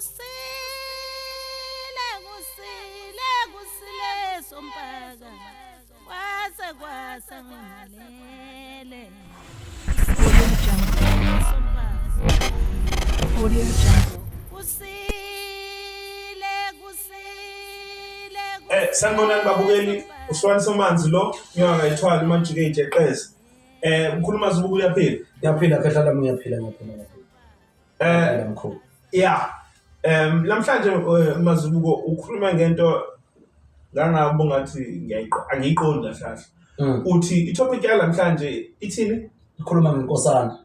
Kusile kusile kusile sompaka kwase kwasa ngilalele. Audio Jungle. Sompaka. Audio Jungle. Kusile kusile Sanibonani babukeli, uSwani Somanzi lo, ngiyangayithwali manje ijeqeza. Mkhulu Mazibuko uyaphila. Ngiyaphila khehla lami ngiyaphila ngiyaphila ngiyaphila. Ngiyaphila mkhulu. Yeah. Namhlanje Mazibuko ukhuluma ngento ngangabe ngathi ngiyayiqo angiyiqondi kahle kahle. Uthi i-topic yalamhlanje ithini? Ikhuluma ngenkosana.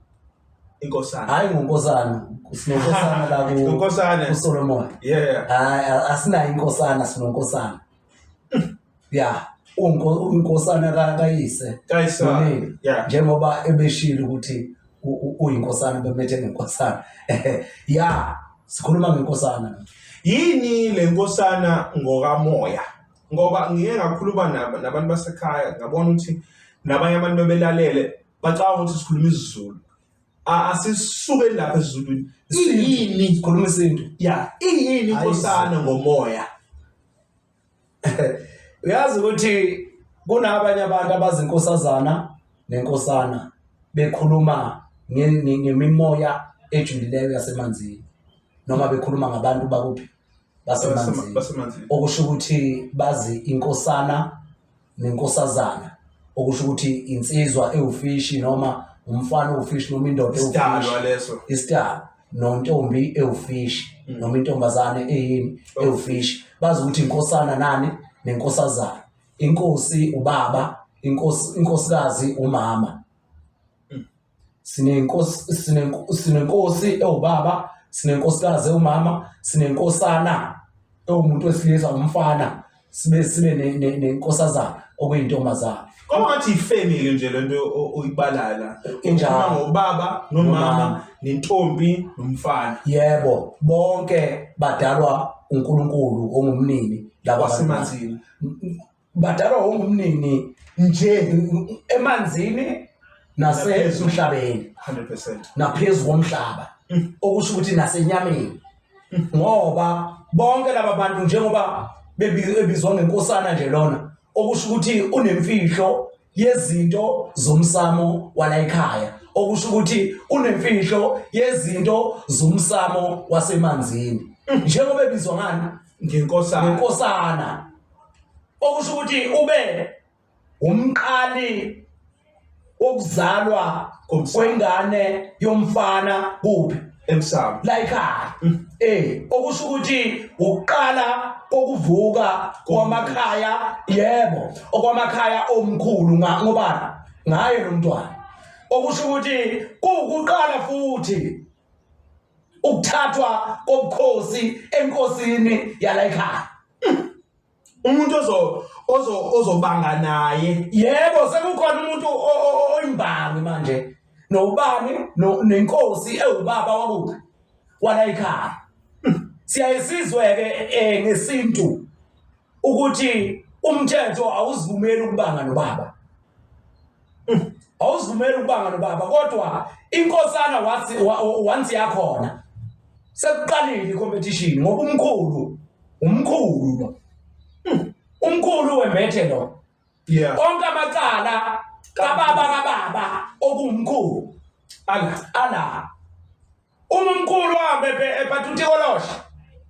Inkosana. Hayi ngonkosana, sinonkosana la ku Inkosana. kuSolomon. Yeah. Hayi asinayo inkosana sinonkosana. Yeah, unkosana kayise. Kayisa. Nonini. Yeah. Njengoba ebeshilo ukuthi uyinkosana bemethe ngenkosana. Yeah, sikhuluma ngenkosana. Yini le nkosana ngokamoya? Ngoba ngike ngakhuluma nabantu basekhaya ngabona ukuthi nabanye abantu bebelalele bacabanga ukuthi sikhuluma isiZulu. Asisukeni lapha esiZulwini. Iyini? Sikhuluma isintu. Yeah, iyini inkosana ngomoya? Uyazi ukuthi kunabanye abantu abazinkosazana nenkosana bekhuluma ngemimoya ejulileyo yasemanzini noma bekhuluma ngabantu bakuphi basemanzini, Basemanzini. okusho ukuthi bazi inkosana nenkosazana, okusho ukuthi insizwa ewufishi noma umfana ewufishi noma indoda ewufishi. Isidalwa leso. Isidalwa nontombi ewufishi noma intombazane eyini ewufishi. Bazi ukuthi inkosana nani nenkosazana, inkosi ubaba, inkosikazi umama. Sinenkosi ewubaba, sinenkosikazi ewumama, sinenkosana ewumuntu wesilisa umfana, sibe nenkosazana okuyintombazana. Kodwa ngathi ifamily nje lento oyibalala. Injalo. Ukhuluma ngobaba nomama Nomama. nentombi nomfana. Yebo, bonke badalwa uNkulunkulu ongumnini laba Wasemanzini. Badalwa ongumnini nje emanzini nasemhlabeni. 100%. Naphezu komhlaba. Okusho ukuthi nasenyameni. Ngoba bonke laba bantu njengoba ebizwa ngenkosana nje lona, okusho ukuthi unemfihlo yezinto zomsamo wala ekhaya, okusho ukuthi unemfihlo yezinto zomsamo wasemanzini. Njengoba ebizwa ngani? Ngenkosana. Ngenkosana. Okusho ukuthi ube umqali wokuzalwa kwengane yomfana kuphi? Emsamo. La ekhaya. Okusho ukuthi ukuqala kokuvuka kwamakhaya, yebo, okwamakhaya omkhulu ngobani? Ngaye lo mntwana. Okusho ukuthi kuwukuqala futhi ukuthathwa kobukhosi enkosini yala ekhaya. Umuntu ozobanga naye. Yebo, sekukhona umuntu oyimbangi manje. Nobani? Nenkosi ewubaba wakuphi? Wala ekhaya. Siyaye sizwe-ke ngesintu ukuthi umthetho awuzivumeli ukubanga nobaba. Awuzivumeli ukubanga nobaba, kodwa inkosana once yakhona sekuqalile i-competition ngoba umkhulu, umkhulu lo. Umkhulu wembethe lo. Onke amacala kababa kababa okuwumkhulu. Ala. Ala. Uma umkhulu wahambe ephatha utikoloshe,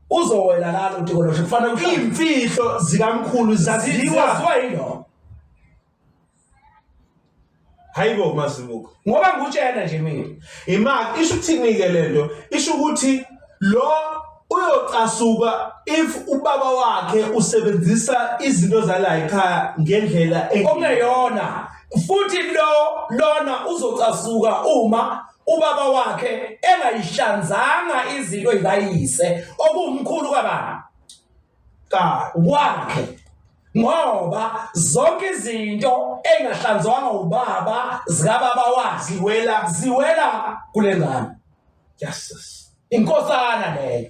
uzowela lalo utikoloshe, kufanele uhlale. Iy'mfihlo zikamkhulu zaziwa. Zaziwa yilo. Hayibo Mazibuko. Ngoba ngikutshela nje mina. Imali isho ukuthini-ke lento? Isho ukuthi lo uyocasuka if ubaba wakhe usebenzisa izinto zala ekhaya ngendlela okungeyona. Futhi lona uzocasuka uma ubaba wakhe engayihlanzanga izinto ezikayise okuwumkhulu kababa Ka wakhe. Ngoba zonke izinto engahlanzwanga ubaba zikababa wakhe ziwela kule ngane. Yes. Inkosana leyo.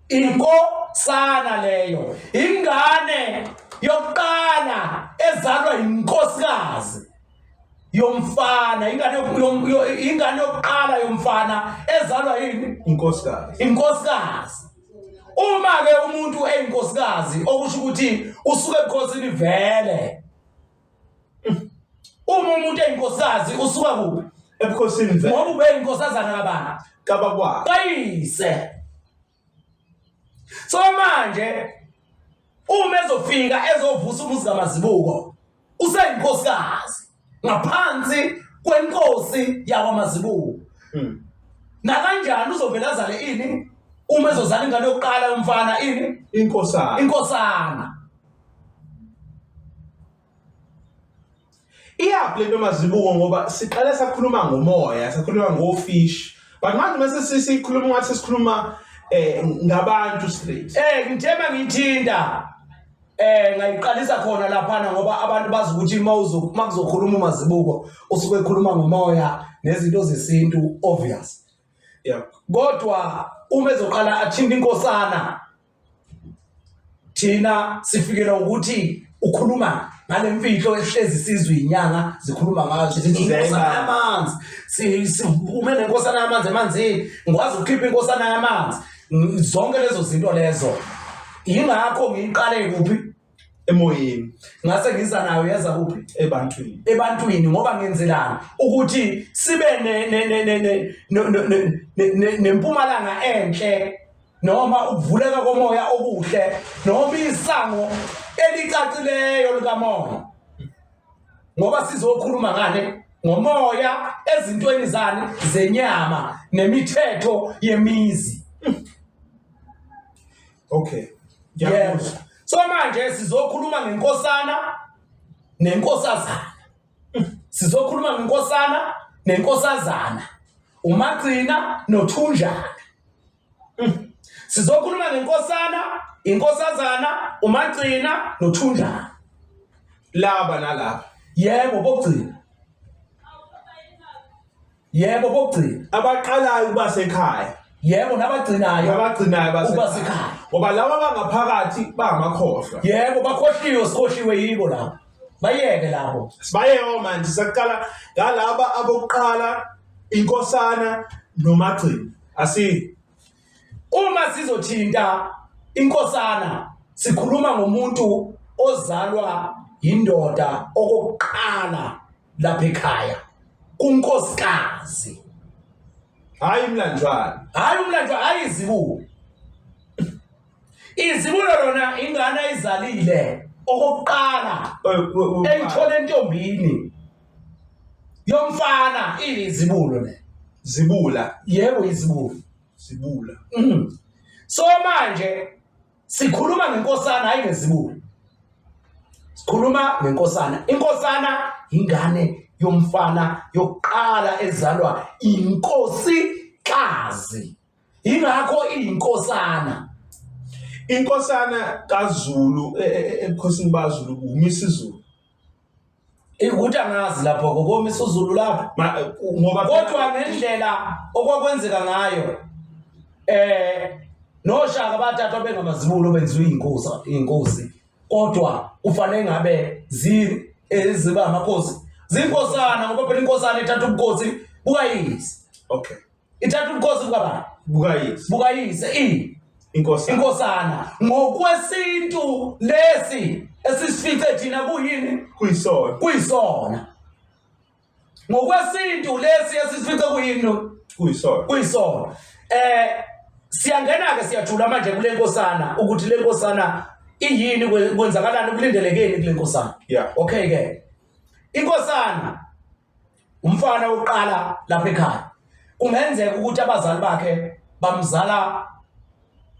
Inkosana leyo. Ingane yokuqala ezalwa inkosikazi. Yomfana, ingane ingane yokuqala yomfana ezalwa yini? Inkosikazi. Inkosikazi. Uma ke umuntu eyinkosikazi okusho ukuthi usuke ebukhosini vele. Uma umuntu eyinkosikazi usuka kuphi? Ebukhosini vele. Ngoba ube yinkosazana kabani? Kabakwakhe. Kayise. So manje uma ezofika ezovusa umuzi kaMazibuko useyinkosikazi ngaphansi kwenkosi yakwaMazibuko. Nakanjani uzovela azale ini uma ezozala ingane yokuqala yomfana ini? Inkosana. Inkosana. Iyaphi lento Mazibuko ngoba siqale sakhuluma ngomoya, sakhuluma ngofish. But manje mase sikhuluma ngathi sesikhuluma ngabantu straight. Ngithe mangithinta ngayiqalisa khona laphana ngoba abantu bazi ukuthi mawuzo makuzokhuluma uMazibuko usuke ekhuluma ngomoya nezinto zesintu obvious. Yeah. Kodwa uma ezoqala athinta inkosana thina sifikela ukuthi ukhuluma ngale mfihlo ehlezi sizwe inyanga zikhuluma ngayo sithi inkosana yamanzi, sivume nenkosana yamanzi emanzini, ngikwazi ukukhipha inkosana yamanzi, zonke lezo zinto lezo. Yingakho ngiyiqale kuphi? Emoyeni. Ngase ngiza nayo yeza kuphi? Ebantwini. Ebantwini, ngoba ngenzelani ukuthi sibe nempumalanga enhle noma ukuvuleka komoya okuhle noma isango elicacileyo likamoya, ngoba sizokhuluma ngane ngomoya ezintweni zani zenyama nemithetho yemizi. Okay. Ngiyakuzwa. So manje sizokhuluma ngenkosana nenkosazana. Sizokhuluma ngenkosana nenkosazana, umagcina nothunjana. Sizokhuluma ngenkosana, inkosazana, umagcina nothunjana. Laba nalaba. Yebo, bokugcina. Yebo, bokugcina. Abaqalayo ukuba sekhaya. Yebo, nabagcinayo. Nabagcinayo ukuba sekhaya. Ngoba laba abangaphakathi bangamakhohlwa. Yebo, bakhohliwe, sikhohliwe yibo labo. Bayeke labo. Sibayeke manje saqala ngalaba abokuqala inkosana nomagcina. Asi uma sizothinta inkosana sikhuluma ngomuntu ozalwa indoda okokuqala lapha ekhaya, kunkosikazi. Hayi umlanjwana. Hayi umlanjwana, hayi izibulo. Izibulo lona ingane ayizalile okokuqala eyithola entombini yomfana, izibulo le. Zibula. Yebo, izibulo. Zibula. So manje sikhuluma ngenkosana, hayi ngezibulo. Sikhuluma ngenkosana. Inkosana ingane yomfana yokuqala ezalwa inkosikazi. Ingakho iyinkosana. Inkosana kaZulu ebukhosini baZulu uMisuzulu. Ukuthi angazi lapho koMisuzulu lapho. Ngoba kodwa ngendlela okwakwenzeka ngayo noShaka bathathwa bengamazibulo benziwa inkosi, inkosi. Kodwa kufanele ngabe eziba amakhosi zinkosana, ngoba phela inkosana ithatha ubukhosi bukayise. Okay. Ithatha ubukhosi bukabani? Bukayise. Bukayise. Inkosana. Inkosana. Ngokwesintu lesi esisifice thina kuyini? Kuyisona. Kuyisona. Ngokwesintu lesi esisifice kuyini? Kuyisona. Kuyisona. Siyangena ke siyajula manje kule nkosana ukuthi le nkosana iyini, kwenzakalani, kulindelekeni kule nkosana. Okay ke. Inkosana umfana oqala lapha ekhaya. Kungenzeka ukuthi abazali bakhe bamzala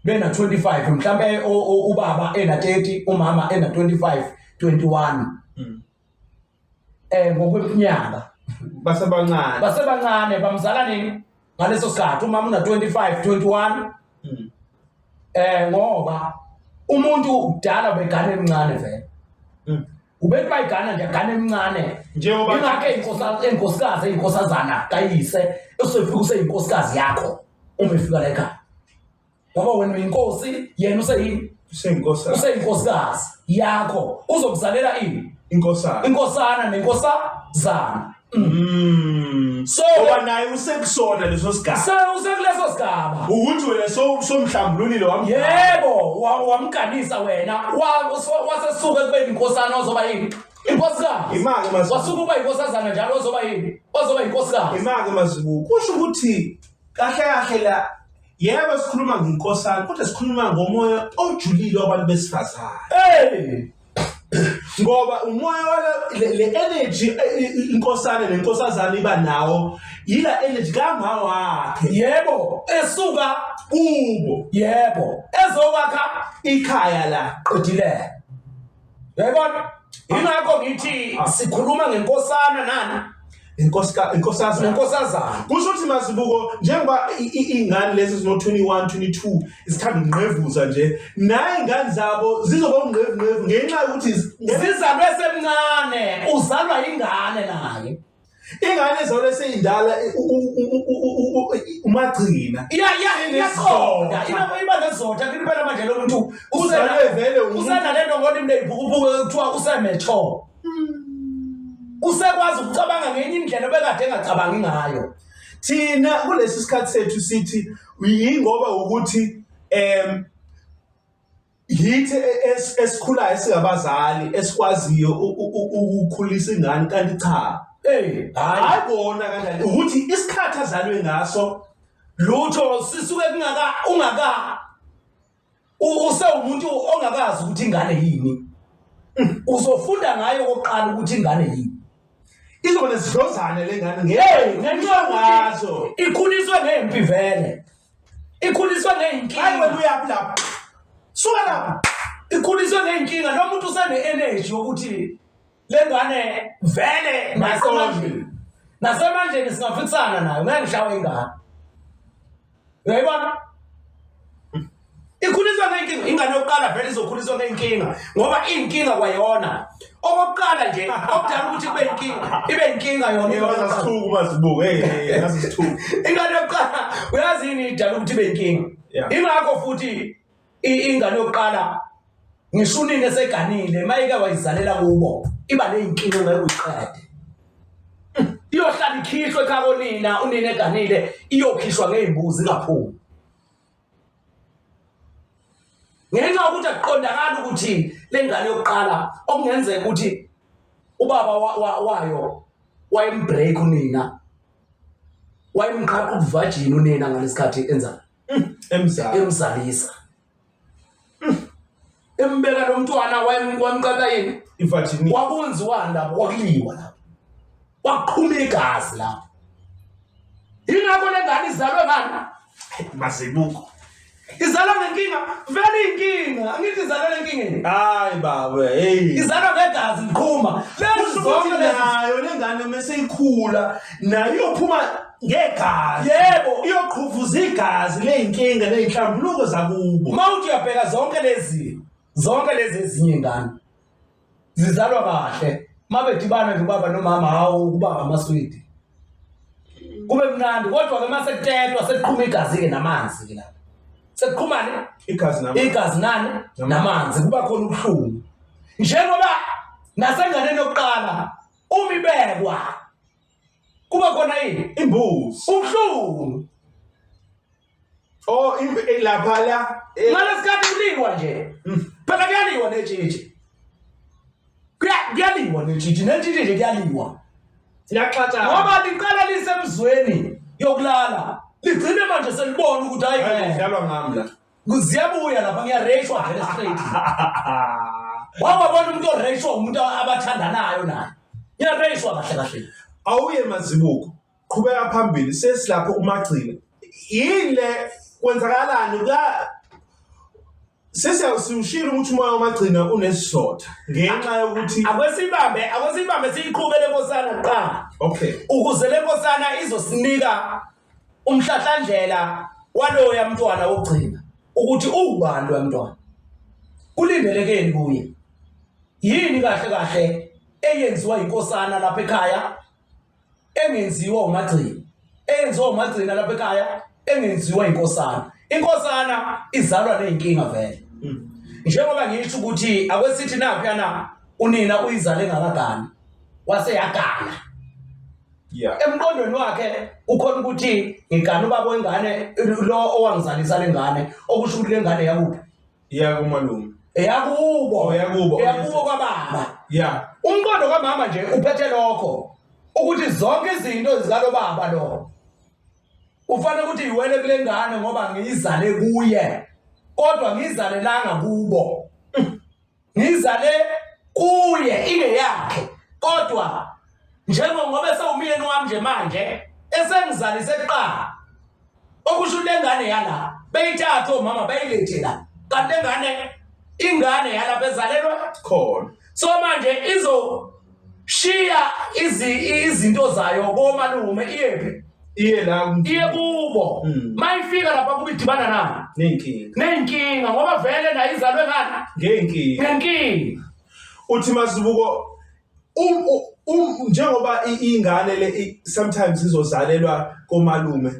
bena 25, mhlambe ubaba ena 30, umama ena 25, 21. Ngokweminyaka basebancane. Basebancane, bamzala nini? Ngaleso sikhathi umama una 25, 21. Ngoba umuntu kudala begane emncane vele. Ubethi bayigana nje agane emncane. Njengoba ingakho enkosikazi, enkosazana kayise usefika useyinkosikazi yakho uma efika la ekhaya. Ngoba wena uyinkosi, yena useyini? Useyinkosikazi. Useyinkosikazi yakho. Uzokuzalela ini? Inkosana. Inkosana nenkosazana. So Ngoba naye usekusona leso sigaba. So usekuleso sigaba. Ukuthi wena so somhlambululile wam. Yebo, wamganisa wena. Wasesuka ekubeni inkosana ozoba yini? Inkosikazi. Imake mazibuko. Wasuka uba inkosazana njalo ozoba yini? Ozoba inkosikazi. Imake mazibuko. Kusho ukuthi kahle kahle la yebo sikhuluma ngenkosana kodwa sikhuluma ngomoya ojulile wabantu besifazane. Hey! Ngoba umoya wala le energy inkosana nenkosazana iba nawo yila energy kama wakhe. Yebo, esuka kubo. Yebo, ezokwakha ikhaya la. Qedile. Uyayibona? Ingakho ngithi sikhuluma ngenkosana nani? Inkosazana. Inkosazana. Kusho ukuthi Mazibuko njengoba ingane lezi zino 21 22 zithanda ukungqevuza nje naye ingane zabo zizoba ungqevungqevu ngenxa yokuthi zizalwe semncane, uzalwa ingane naye. Ingane ezalwe seyindala umagcina. Iyaqonda. Iba nezotha phela manje lo muntu uzalwe vele usena lento ngolimi leziphukuphuku kuthiwa usemature. Usekwazi ukucabanga ngenye indlela obekade engacabangi ngayo. Thina kulesi sikhathi sethu sithi yingoba ukuthi yithi esikhulayo singabazali esikwaziyo ukukhulisa ingane, kanti cha. Hey, hayi bona kanjani ukuthi isikhathi azalwe ngaso lutho sisuke kungaka ungaka usewumuntu ongakazi ukuthi ingane yini. Uzofunda ngayo okokuqala ukuthi ingane yini. Izoba nesidlozane le ngane ngenxa ngazo. Ikhuliswe ngempi vele. Ikhuliswe ngeyinkinga. Hayi wena uyaphi lapha? Suka lapha. Ikhuliswe ngeyinkinga lo muntu usene energy yokuthi le ngane vele nasemandleni. Nasemandleni singafikisana nayo ngeke ngishawe ingane. Uyayibona? Ikhuliswa ngeyinkinga, ingane yokuqala vele izokhuliswa ngeyinkinga ngoba iyinkinga kwayona. Okokuqala nje okudala ukuthi kube inkinga, ibe inkinga yona. Ngaze sithuku Mazibuko, hey, ngaze sithuku. Ingane yokuqala uyazi yini idala ukuthi ibe inkinga? Ingakho futhi ingane yokuqala ngisho unini eseganile mayike wayizalela kubo iba neyinkinga ngeke uyiqede. Iyohlala ikhishwe ekhaya konina, unina eganile iyokhishwa ngeyimbuzi ingaphumi. Ngenxa yokuthi akuqondakali ukuthi le ngane yokuqala okungenzeka ukuthi ubaba wayo wayembreak unina, wayemqhaqa ubuvajini unina ngalesikhathi enza emzalisa. Embeka lo mntwana wayemqaqa yini? Ivajini. Kwakunziwani lapho? Kwakuliwa lapho. Kwaqhuma igazi lapho. Ingakho le ngane izalwe ngani? Mazibuko. Izalwa ngenkinga, vele inkinga. Angithi izalwa lenkingeni. Hayi baba, hey. Izalwa ngegazi liqhuma. Lezi zonke lezi nayo le ngane mase ikhula nayo iyophuma ngegazi. Yebo, iyoqhuvuza igazi leyinkinga nezinhlambuluko zakubo. Mawuthi uyabheka zonke lezi, zonke lezi ezinye ingane zizalwa kahle. Mabedibana nje ubaba nomama, hawu kuba ngamaswidi. Kube mnandi kodwa ke mase kutetwa sekuqhuma igazi ke namanzi ke lapha. Sekuqhuma ne igazi namanzi. Igazi nani? Namanzi kuba khona ubuhlungu. Njengoba nasenganeni yokuqala uma ibekwa kuba khona yini? Imbuzi. Ubuhlungu. Oh, lapha la. Ngalesikhathi kuliwa nje. Phela kuyaliwa netshitshi. Kuyaliwa netshitshi, netshitshi nje kuyaliwa. Liyaxatshana. Ngoba liqala lisemzweni yokulala. Ligcine manje selibona ukuthi hayi Hayi, ngeke. kudlalwa ngami la. Ziyabuya lapha ngiyareyishwa vele straight. Wababona umuntu oreyishwa umuntu abathandanayo naye. Ngiyareyishwa kahle kahle. Awuye Mazibuko. Qhubeka phambili sesilapho umagcina. Yini le kwenzakalani ka sesiyawushila ukuthi umoya wamagcina unesizotha ngenxa yokuthi akwesibambe siyiqhube le nkosana kuqala. Okay. Ukuze le nkosana izosinika umhlahlandlela waloya mntwana wokugcina ukuthi uwubani lo mntwana. Kulindelekeni kuye? Yini kahle kahle eyenziwa inkosana lapha ekhaya engenziwa umagcina? Eyenziwa umagcina lapha ekhaya engenziwa inkosana. Inkosana izalwa nezinkinga vele. Njengoba ngisho ukuthi akwesithi naphiyana unina uyizale ngakagani wase yagana. Yeah. Emqondweni wakhe ukhona ukuthi ngigana ubaba wengane lo owangizalisa lengane okusho ukuthi lengane yakuphi? Iyakumalume. Eyakubo. Oh, eyakubo. Eyakubo kwababa. Yeah. Umqondo kamama nje uphethe lokho ukuthi zonke izinto zikalo baba lo ufanele ukuthi iwele kule ngane ngoba ngiyizale kuye kodwa ngiyizalelanga kubo ngizale kuye ingeyakhe kodwa njengoba esewumyeni wami nje manje esengizalise kuqala okusho ukuthi lengane yala beyithathe omama bayilethe la kanti lengane ingane yalapha ezalelwa khona so manje izoshiya izinto zayo komalume iyephi iye la iye kubo mayifika lapha kuba idibana nani nenkinga nenkinga ngoba vele nayo izalwe ngani ngenkinga ngenkinga uthi masibuko njengoba ingane le sometimes izozalelwa komalume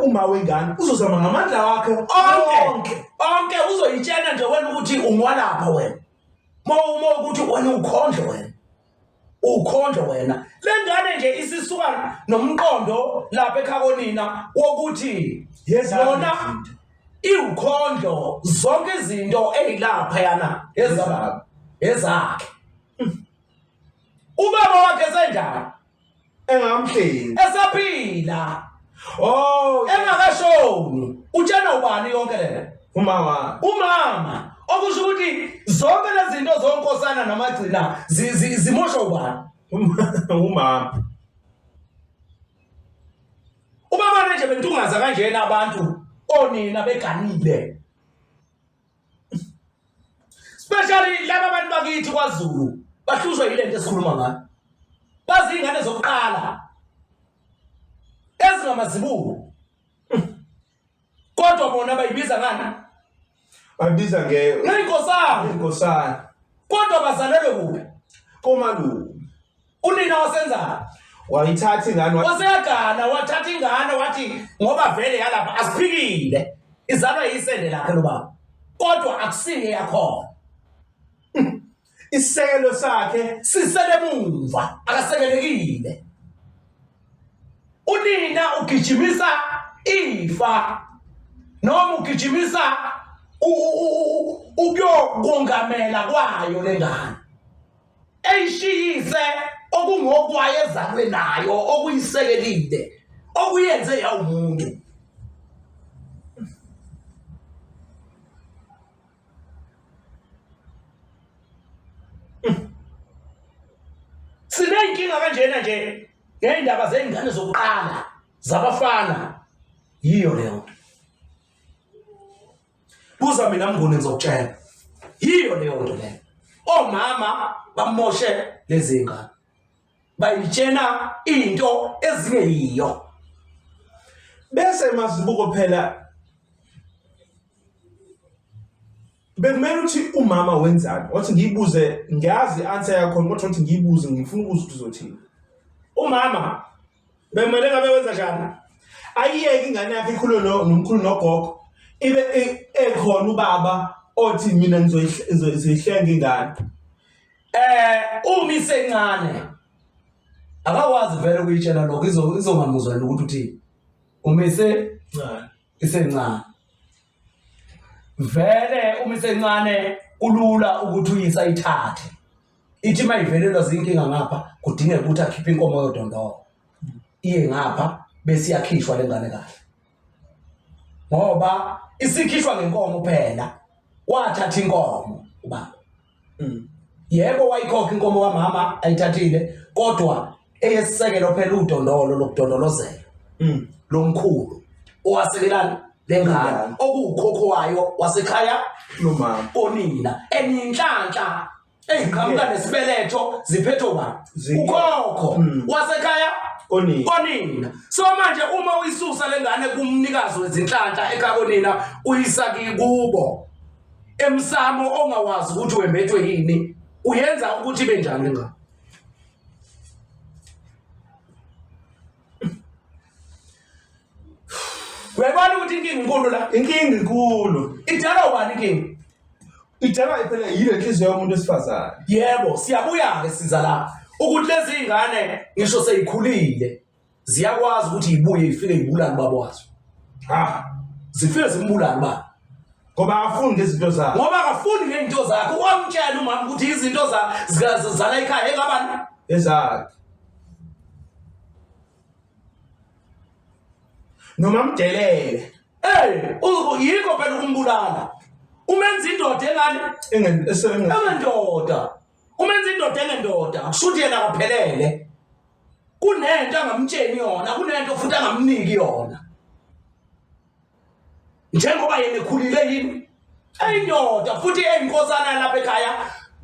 uma wengane uzozama ngamandla wakhe onke onke uzoyitshela nje wena ukuthi ungwalapha wena uma ukuthi wena ukhondlo wena ukhondlo wena le ngane nje isisuka nomqondo lapha ekhakonina wokuthi yona iwukhondlo zonke izinto eyilapha yana ezababa ezakhe ubaba wakhe senjani engamhleli esaphila oh engakashoni utshena ubani yonke lena umama umama okusho ukuthi zonke lezi zinto zonkosana namagcina zimoshwa ubani umama ubabona nje bentungaza kanjena abantu onina beganile especially laba bantu bakithi kwaZulu bahlushwa yile nto esikhuluma ngayo bazingane zokuqala ezingamazibuko kodwa bona bayibiza ngani bayibiza nge ngenkosana inkosana kodwa bazalelwe kuphi komalume unina wasenzani wayithatha ingane waseyagana wathatha ingane wathi ngoba vele yalapha asiphikile izalwa yisende lakhe lo baba kodwa akusiye yakhona isisekelo sakhe sisele mumva akasekelekile unina ugijimisa ifa noma ugijimisa ukuyokongamela kwayo lengane eyishiyise okungokwayo ezalwe nayo okuyisekelile okuyenze yawumuntu Sineyinkinga kanjena nje ngey'ndaba zey'ngane zokuqala zabafana yiyo leyo nto. Buza mina Mnguni ngizokutshela. Yiyo leyo nto leyo. Omama bamoshe lezi ngane. Bayitshena into ezingeyiyo. Bese mazibuko phela bekumele ukuthi umama wenzani wathi ngiyibuze ngiyazi i-answer yakho kodwa wathi ngiyibuze ngifuna ukuzwa ukuthi uzothini umama bekumele ngabe wenza njani ayiyeke ingane yakhe ikhule nomkhulu nogogo ibe e, ekhona ubaba othi mina ngizoyihlenga ingane eh uma isencane akakwazi vele ukuyitshela lokho izongamuzwa ukuthi uthini uma isencane isencane vele uma isencane kulula ukuthi uyise ayithathe ithi uma ivelelwa zinkinga ngapha kudingeka ukuthi akhiphe inkomo yodondolo iye ngapha bese iyakhishwa le ngane kahle ngoba isikhishwa ngenkomo phela wathatha inkomo ubaba Yebo wayikhokha inkomo kamama ayithathile kodwa eyesisekelo phela udondolo lokudondolozela. Lomkhulu owasekelana lengane okuwukhokho wayo wasekhaya lomama konina eninhlanhla eziqhamuka nesibeletho ziphethe ubani ukhokho wasekhaya konina konina so manje uma uyisusa lengane kumnikazi wezinhlanhla ekhaya konina uyisa kubo emsamo ongawazi ukuthi wembethwe yini uyenza ukuthi ibe njani lengane uyayibona ukuthi inkinga inkulu la inkinga inkulu idalwa ubani inkinga idalwa phela yile nhliziyo yomuntu wesifazane yebo siyabuya-ke siza la Ukuthi lezi zingane ngisho seyikhulile ziyakwazi ukuthi ibuye ifike ibulale ubaba wazo. Ah, Zifike zimbulale ubaba. Ngoba akafuni ngezinto zakhe. Ngoba akafuni ngezinto zakhe. Wamtshela umama ukuthi izinto zala ekhaya engabani? Ezakhe. Noma mdelele. Eh, yikho phela ukumbulala. Umenza indoda engane engendoda. Umenza indoda engendoda, akusho ukuthi yena akaphelele. Kunento angamtsheni yona, kunento futhi angamniki yona. Njengoba yena ekhulile yini? Eyindoda futhi eyinkosana lapha ekhaya,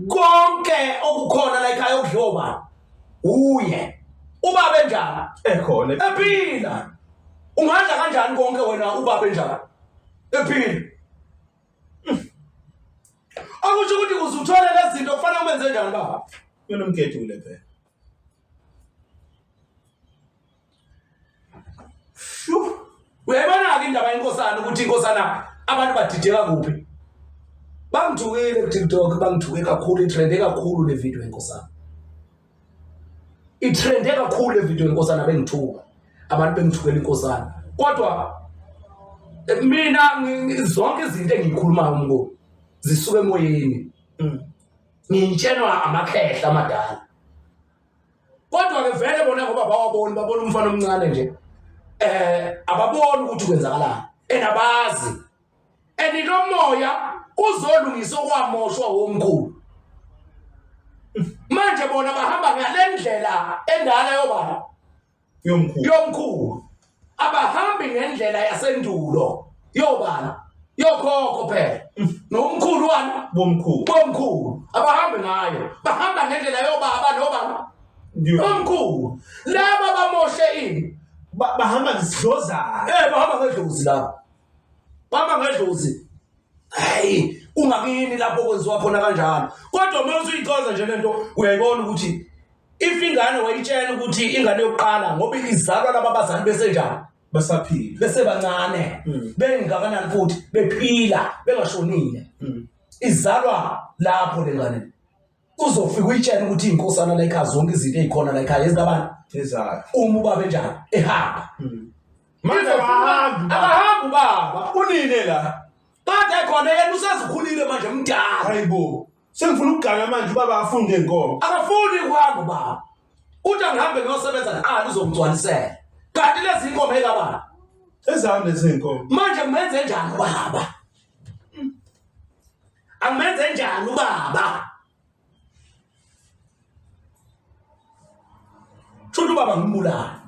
konke okukhona la ekhaya okudliwa ubani? Uye. Ubaba enjani? Ekhona. Ephila. Ungadla kanjani konke wena ubaba enjani? Ephila. Akusho ukuthi uzuthole lezi zinto kufanele umenze njani baba? Kumele umgedule phela. Uyayibona-ke indaba yenkosana ukuthi inkosana abantu badideka kuphi? Bangithukile ku-TikTok, bangithuke kakhulu, itrende kakhulu le video yenkosana. Itrende kakhulu le video yenkosana bengithuka. Abantu bengithukela inkosana. Kodwa mina zonke izinto engiyikhulumayo mnguni zisuka emoyeni. Ngitshenwa amakhehla amadala. Kodwa ke vele bona ngoba bawaboni babona umfana omncane nje. Ababoni ukuthi kwenzakalani. Enabazi. And lo moya uzolungisa okwamoshwa womkhulu. Manje bona bahamba ngale ndlela endala yobaba. Yomkhulu. Yomkhulu. Abahambi ngendlela yasendulo yobani? Yokhokho phela. Nomkhulu wani? Bomkhulu. Bomkhulu. Abahambi ngayo. Bahamba ngendlela yobaba nobaba. Omkhulu. Laba bamoshe ini? Bahamba ngesidlozana. Bahamba ngedlozi laba. Bahamba ngedlozi. Hey, ungakini lapho kwenziwa khona kanjalo. Kodwa uma usuyichaza nje lento uyayibona ukuthi if ingane wayitshela ukuthi ingane yokuqala ngoba izalwa laba abazali besenjani? Basaphila. Besebancane. Bengakanani futhi bephila bengashonile. Izalwa lapho lengane. Uzofika uyitshela ukuthi inkosana la ekhaya zonke izinto ezikhona la ekhaya ezikabani? Ezakhe. Uma ubaba enjani? Ehamba. Manje akahambi. Akahambi ubaba. Unine la? Kade khona yena usezikhulile manje mdala. Hayibo. Sengifuna ukugana manje ubaba afunde inkomo. Akafuni ukuhamba ubaba. Uthi angihambe ngiyosebenza kuqala uzomgcwalisela. Kanti lezi inkomo ekabani? Ezami lezi inkomo. Manje kumenze njani ubaba? Angimenze njani ubaba? Shuthi ubaba ngimbulala.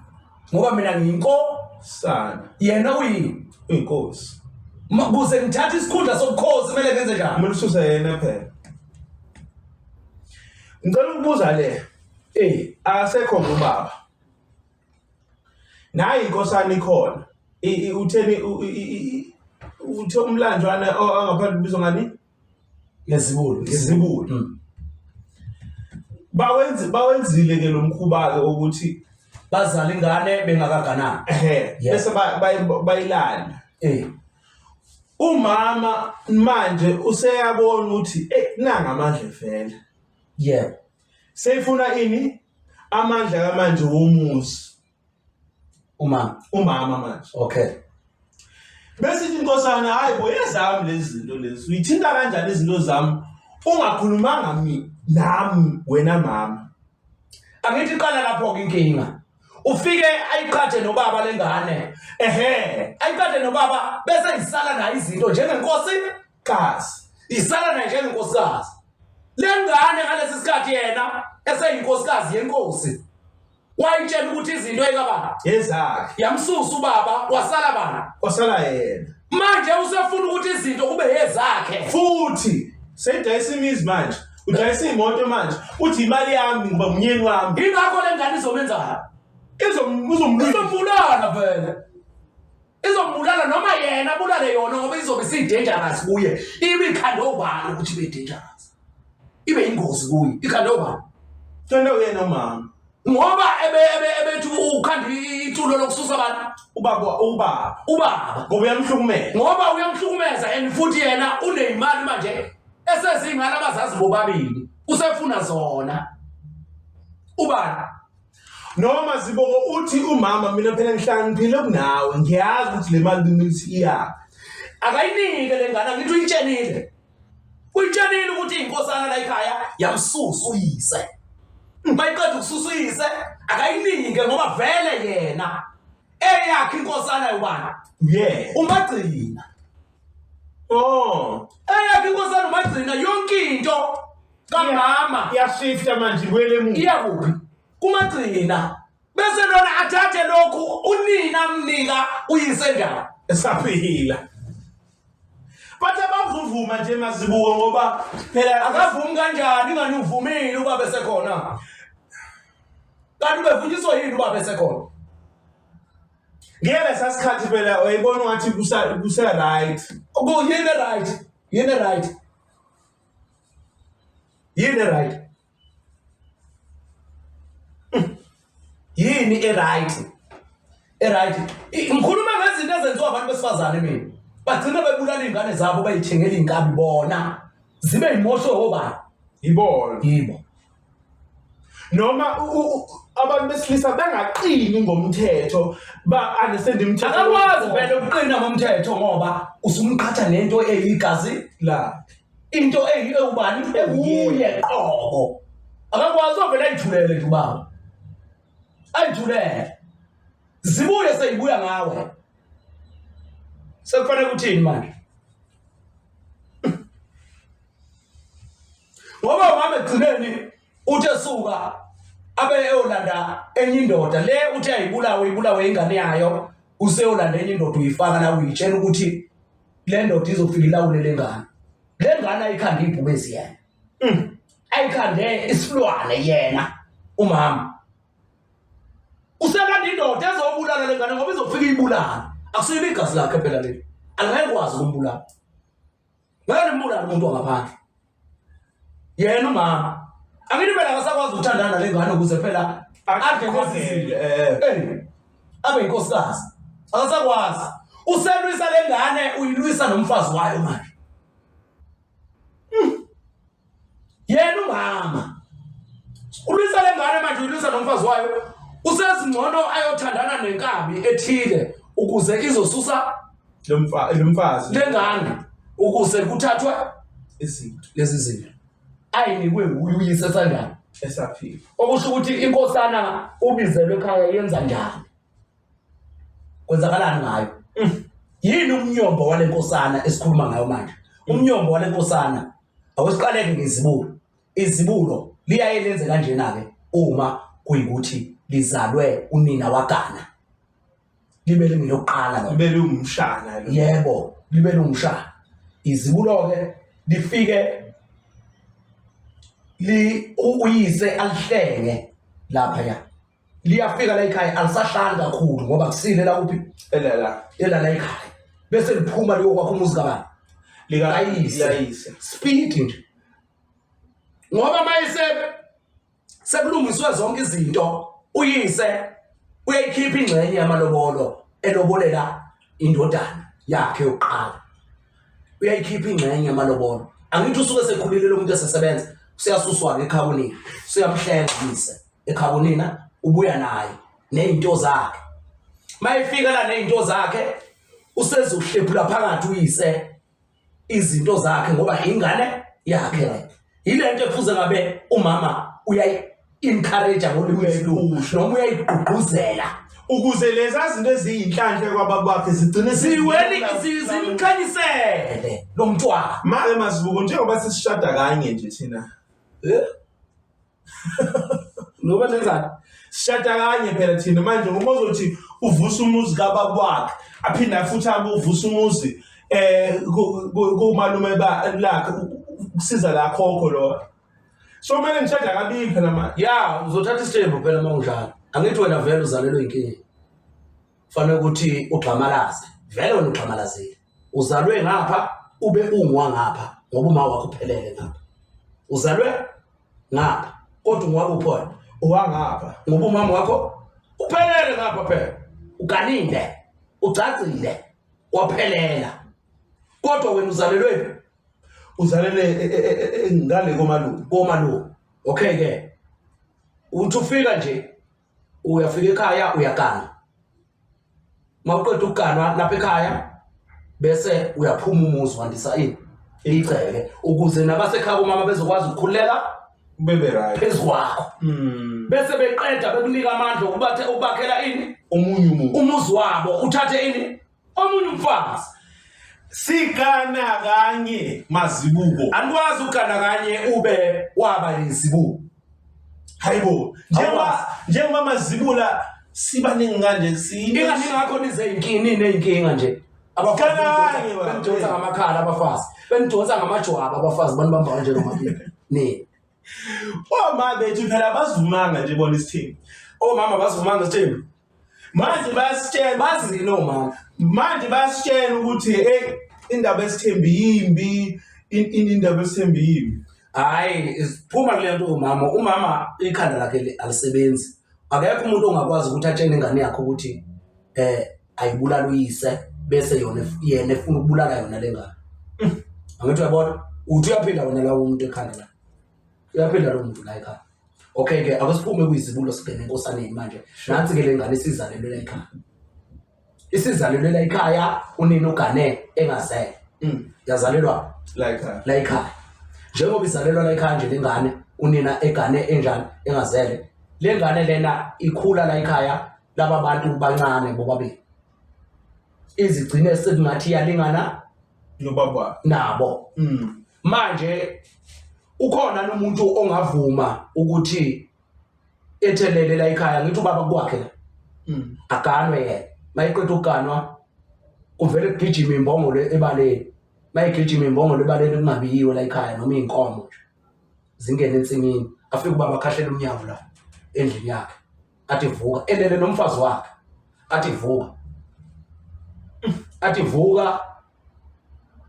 Ngoba mina ngiyinkosana. Yena uyini? Uyinkosi. Kuze ngithathe isikhundla sobukhosi kumele ngenze njani? Kumele ususe yena phela. Ngicela ukubuza le. Akasekho ubaba. Nayi inkosana ikhona. Utheni uthe umlanjwana angaphandle ubizwa ngani? Ngezibulo. Ngezibulo. Bawenzile ke lo mkhuba ke ukuthi bazala ingane bengakaganani. Bese bayilanda. Umama manje useyabona ukuthi nanga amandla vele. Yebo. Seyifuna ini? Amandla kamanje womuzi. Umama. Umama manje. Okay. Bese ithi inkosana hayi bo yezami lezi zinto lezi. Uyithinta kanjani izinto zami? Ungakhulumanga mina nami wena mama. Angithi iqala lapho ke inkinga. Ufike ayiqhathe nobaba lengane. Ayiqhathe nobaba bese isala nayo izinto njengenkosi kazi. Isala nayo njengenkosikazi. Lengane ngalesi sikhathi yena eseyinkosikazi yenkosi. Wayitshela ukuthi izinto ekababa ezakhe. Yamsusa ubaba wasala bani? Wasala yena. Manje usefuna ukuthi izinto kube ezakhe. Futhi seyidayisa imizi manje. Udayisa imoto manje. Uthi imali yami ngoba umnyeni wami. Ingakho lengane izomenzani? Izombulala. Izombulala vele. Izombulala noma yena abulale yona ngoba izobe isidangerous kuye. Ibe ikhande obani ukuthi ibe dangerous. Ibe ingozi kuye. Ikhande obani? Tona uyena umama. Ngoba ebethi ukhanda ithulo lokususa abantu. Ubaba, ubaba. Ubaba. Ngoba uyamhlukumeza. Ngoba uyamhlukumeza and futhi yena uneyimali manje esezingane abazazi bobabili. Usefuna zona. Ubani? Noma Ziboko uthi umama mina phela ngihlakaniphile kunawe, ngiyazi ukuthi le mali bimithi iyaphi. Akayinike le ngane, angithi uyitshenile. Uyitshenile ukuthi inkosana la ekhaya yamsusa uyise. Mayiqeda ukususa uyise, akayinike ngoba vele yena eyakhe inkosana yobani? Yeah. Umagcina. Oh. Eyakhe inkosana umagcina yonke into kamama Iyashifta manje ibuyele emuva. iya kuphi? Kumagcina. Bese lona athathe lokhu unina amnika uyise njani? Esaphila. Bathi abavuvuma nje Mazibuko ngoba phela Akavumi kanjani ingani uvumile ubaba esekhona? Kanti ubevunyiswa yini ubaba esekhona? Ngeke sasikhathi phela uyayibona ungathi kusa kusa right. Yini right? Yini right? Yini right? Yini e right? E right. Ngikhuluma ngezinto ezenziwa abantu besifazane mina. Bagcina bebulala izingane zabo bayithengela inkabi bona. Zibe imoshwe obani? Yibona. Yibo. Noma abantu besilisa bengaqini ngomthetho, ba understand imithetho. Akakwazi vele ukuqina ngomthetho ngoba usumqhatha nento eyigazi la. Into ewubani ewuye qobo. Akakwazi ovele ayithulele nje ubaba. Ayithulele. Zibuye seyibuya ngawe. Sekufanele ukuthini manje? Ngoba umama egcineni uthe suka abe eyolanda enye indoda le uthe ayibulawe ibulawe ingane yayo, useyolanda enye indoda uyifaka la uyitshela ukuthi le ndoda izofika ilawule le ngane. Le ngane ayikhande ibhubesi yena. Ayikhande isilwane yena umama. Uselanda indoda ezobulala le ngane ngoba izofika ibulala. Akusilo igazi lakhe phela leli. Angeke kwazi ukumbulala. Ngeke limbulale umuntu wangaphandle. Yena umama. Angithi phela akasakwazi ukuthandana nale ngane ukuze phela adle lezi zinto. Eh. Abe inkosikazi. Akasakwazi. Uselwisa le ngane uyilwisa nomfazi wayo manje. Yena umama. Ulwisa le ngane manje uyilwisa nomfazi wayo. Usezingcono ayothandana nenkabi ethile ukuze izosusa lo mfazi le ngane ukuze kuthathwe izinto lezi zinto ayinikwe nguye uyise sanjani esaphila. Okusho ukuthi inkosana ubizelwe ekhaya yenza njani? Kwenzakalani ngayo? Yini umnyombo wale nkosana esikhuluma ngayo manje? Umnyombo wale nkosana awusiqaleke ngezibulo. Izibulo liyaye lenze kanjena ke uma kuyikuthi lizalwe unina wagana, libe lingelokuqala lo. Libe liwumshana lo. Yebo, libe liwumshana. Izibulo ke lifike li uyise alihlenge lapha ya. Liyafika la ekhaya alisahlali kakhulu ngoba kusile la kuphi? Elala. Elala ekhaya. Bese liphuma liyokwakha umuzi kabani? Likayise. Likayise. Speed nje. Ngoba mayise sekulungiswe zonke izinto, uyise uyayikhipha ingxenye yamalobolo elobolela indodana yakhe yokuqala. Uyayikhipha ingxenye yamalobolo. Angithi usuke sekhulile lo muntu esesebenza, useyasuswa ke ekhabonina, useyamhlenga uyise ekhabonina, ubuya naye nezinto zakhe. Mayifika la nezinto zakhe usezohlephula phakathi uyise izinto zakhe ngoba ingane yakhe le. Yile nto ekufuze ngabe umama uyayi-encourage ngolimi lwesilungu noma uyayigqugquzela ukuze leza zinto eziyinhlanhla kwababa bakhe zigcine ziweni zimkhanyisele lo mntwana. Make Mazibuko, njengoba sisishada kanye nje thina. Eh? Ngoba nenzani? Sishada kanye phela thina manje, uma uzothi uvusa umuzi kababa wakhe aphinde futhi abe uvusa umuzi kumalume ba lakhe kusiza la khokho lo. So kumele ngishada kabili phela manje. Ya, uzothatha isithembu phela uma unjalo. Angithi wena vele uzalelwe inkinga. Fanele ukuthi ugxamalaze. Vele wena ugxamalazile. Uzalwe ngapha ube ungwa ngapha ngoba uma wakho uphelele ngapha. Uzalwe ngapha kodwa ungwakuphi wena? Owangapha. Ngoba umama wakho uphelele ngapha phela. Uganile, ucacile, waphelela. Kodwa wena uzalelwe Uzalele ngale komalume. Komalume. Okay ke. Uthi ufika nje uyafika ekhaya uyagana. Mawuqeda ukuganwa lapha ekhaya bese uyaphuma umuzi wandisa ini igceke ukuze nabasekhaya kumama bezokwazi ukukhululeka bebe right phezu kwakho. Bese beqeda bekunika amandla okubathe ukubakhela ini omunye umuntu umuzi wabo uthathe ini omunye umfazi. Sigana kanye mazibuko. Anikwazi ukugana kanye ube waba izibuko. Hayibo, njengoba mazibula sibaningi kanje sine. Ingani ngakho nize inkinga neyinkinga nje. Abafazi benidonsa ngamakhala abafazi. Benidonsa ngamajwaba abafazi banibamba kanje nomabili. Ni. Oma bethu phela bazivumanga nje bona isithembu. Omama bazivumanga isithembu. Manje bayasitshela bazini omama. Manje bayasitshela ukuthi hey indaba esithembu yimbi, indaba esithembu yimbi. Hayi, isiphuma kule nto umama. Umama ikhanda lakhe alisebenzi. Akekho umuntu ongakwazi ukuthi atshene ingane yakhe ukuthi ayibulala uyise bese yona yena efuna ukubulala yona lengane. Angithi uyabona? Uthi uyaphila wena lawo umuntu ekhanda la. Uyaphila lo muntu la ekhaya. Okay ke akusiphume kuyizibulo singene enkosaneni manje. Nansi ke lengane isizalelwe la ekhaya. Isizalelwe la ekhaya unina ugane engazele. Yazalelwa la ekhaya. La ekhaya. Njengoba izalelwa la ekhaya nje lengane unina egane enjani engazele. Lengane lena ikhula la ekhaya laba bantu bancane bobabili. Izigcine sekungathi iyalingana nobaba nabo. Manje ukhona nomuntu ongavuma ukuthi ethelele la ekhaya ngithi ubaba kwakhe la. Aganwe yena. Mayiqeda ukuganwa kuvele kugijima imbongolo ebaleni. Mayigijima imbongolo ebaleni kungabiyiwe la ekhaya noma inkomo nje. Zingene ensimini. Afike ubaba akhahlela umnyango la endlini yakhe. Athi vuka elele nomfazi wakhe. Athi vuka. Athi vuka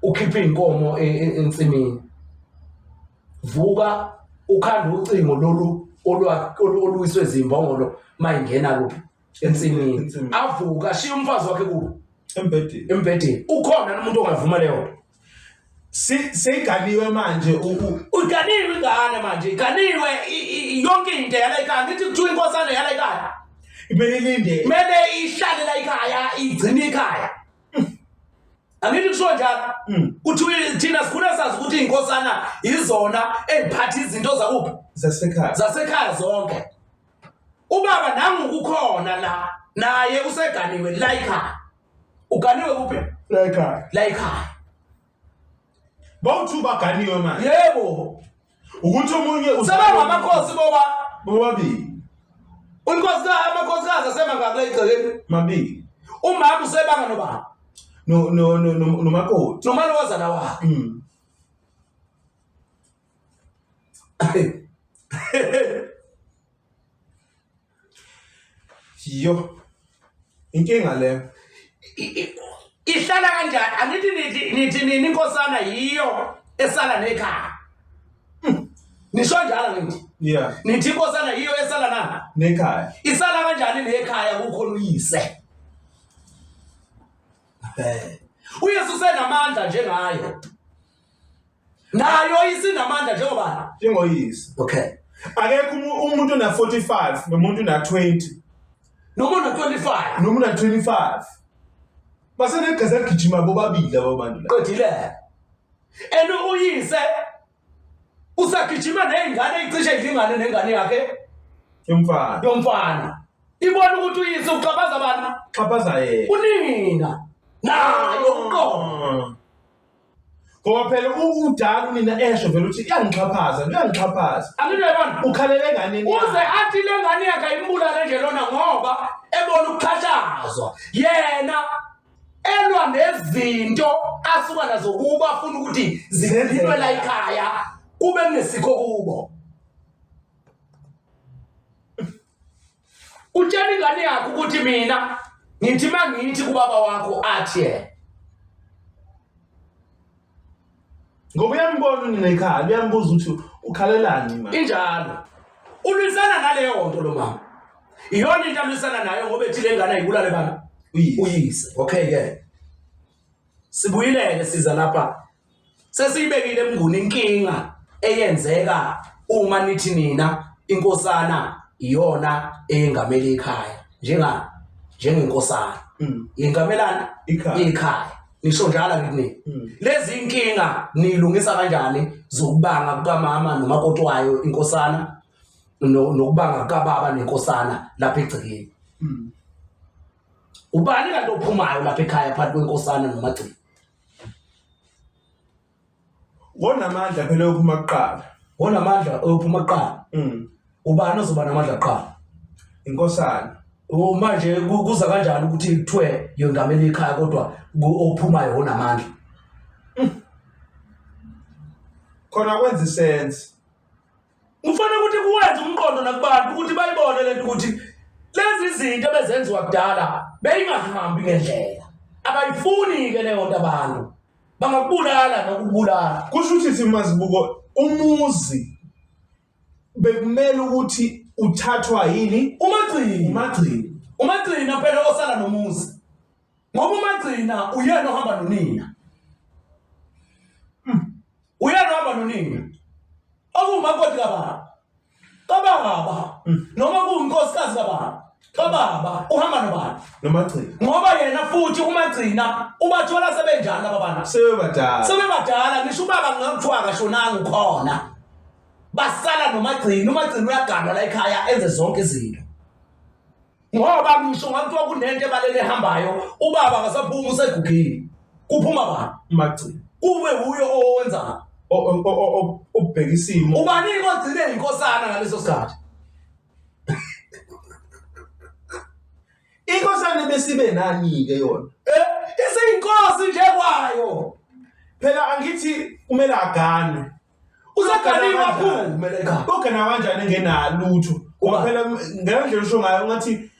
ukhiphe inkomo ensimini. Vuka ukhanda ucingo lolu oluwiswe izimbongolo mayingena kuphi ensimini. Avuka ashiye umfazi wakhe kuphi embhedeni. Embhedeni. Ukhona umuntu ongavuma leyo. Seyiganiwe manje uganiwe ingane manje iganiwe yonke into yala ekhaya. Ngithi kuthiwa inkosana yala ekhaya kumele ilinde, kumele ihlale la ekhaya igcine ikhaya. Angithi kusho njalo. Kuthiwa thina sikhule sazi ukuthi inkosana izona eziphatha izinto zakuphi zasekhaya, zasekhaya zonke. Ubaba nangu kukhona la naye useganiwe la ekhaya. Uganiwe kuphi? La ekhaya. La ekhaya. Bawuthu baganiwe manje. Yebo. Ukuthi omunye sebangamakhosi boba bobabili. Unkosikazi amakhosikazi asemangaka la igcekeni? Mabili. Umama usebanga nobani? No no no nomakoti. Nomalokazana wakhe. Yo. Inkinga le. Ihlala kanjani? Angithi nithi nini inkosana yiyo esala nekhaya. Nisho njalo ngithi. Yeah. Nithi inkosana yiyo esala na? Nekhaya. Isala kanjani nekhaya kukhona uyise? Uyesu usenamandla njengayo. Nayo isinamandla njengoba njengoyise. Okay. Akekho umuntu una 45 nomuntu una 20. Noma una 25. Noma una 25. Basenegazi agijima bobabili labo bantu la. Qedile. And uyise usagijima nezingane ezicishe izingane nengane yakhe yomfana. Yomfana. Ibona ukuthi uyise uxhaphaza abantu. Xhaphaza yena. Unina. Nayo uqobo. Ngoba phela udala unina esho vele ukuthi iyangixhaphaza, uyangixhaphaza. Angiyabona. Ukhalela enganeni. Uze athi le ngane yakhe ayimbulale nje lona ngoba ebona ukuxhashazwa. Yena elwa nezinto asuka nazo kuba afuna ukuthi zigcinwe la ekhaya kube kunesikho kubo. Utshela ingane yakho ukuthi mina ngithi mangithi kubaba wakho athi yena. Ngoba uyambona unina ekhaya, uyambuza ukuthi ukhalelani manje. Injalo. Ulwisana naleyo nto lo mama. Iyona into alwisana nayo ngoba ethi le ngane ayibulale bani? Uyise. Okay ke. Sibuyileke siza lapha. Sesiyibekile emnguni inkinga eyenzeka uma nithi nina inkosana iyona eyengamele ikhaya njenga njengenkosana. Yengamelana Ikhaya. Ikhaya. Nisho njalo ngithi lezi inkinga nilungisa kanjani zokubanga kukamama nomakoti wayo inkosana nokubanga kukababa nenkosana lapha egcekeni. Ubani kanti ophumayo lapha ekhaya phakathi kwenkosana nomagcina? Wonamandla phela ophuma kuqala. Wonamandla ophuma kuqala. Ubani ozoba namandla kuqala? Inkosana. Manje kuza kanjani ukuthi kuthiwe yongamela ikhaya kodwa ophumayo onamandla? Khona kwenza isense. Kufanele ukuthi kuwenze umqondo nakubantu ukuthi bayibone lento ukuthi lezi zinto ebezenziwa kudala beyingahambi ngendlela. Abayifuni ke leyo nto abantu. Bangakubulala nokubulala. Kusho ukuthi simazibuko umuzi bekumele ukuthi uthathwa yini? Umagcina. Umagcina. Umagcina phela osala nomuzi. Ngoba umagcina uyena ohamba nonina. Uyena ohamba nonina. Okuwumakoti kababa. Kababa. Noma kuyinkosikazi kababa. Kababa uhamba nobani? Nomagcina. Ngoba yena futhi umagcina ubathola sebenjani laba bantu? Sebebadala. Sebebadala ngisho ubaba ngakuthiwa akashonanga ukhona. Basala nomagcina, umagcina uyaganwa la ekhaya enze zonke izinto. Ngoba ngisho ngakuthiwa kunento ebalele ehambayo, ubaba akasaphumi usegugile. Kuphuma bani? Umagcina. Kube wuyo owenza. Obheka isimo. Ubani ogcine inkosana ngaleso sikhathi? Inkosana besibe nani ke yona? Isiyinkosi nje kwayo. Phela angithi kumele aganwe. Useganiwe aphume la ekhaya. Ogana kanjani engenalutho? Ngoba phela ngendlela osho ngayo ngathi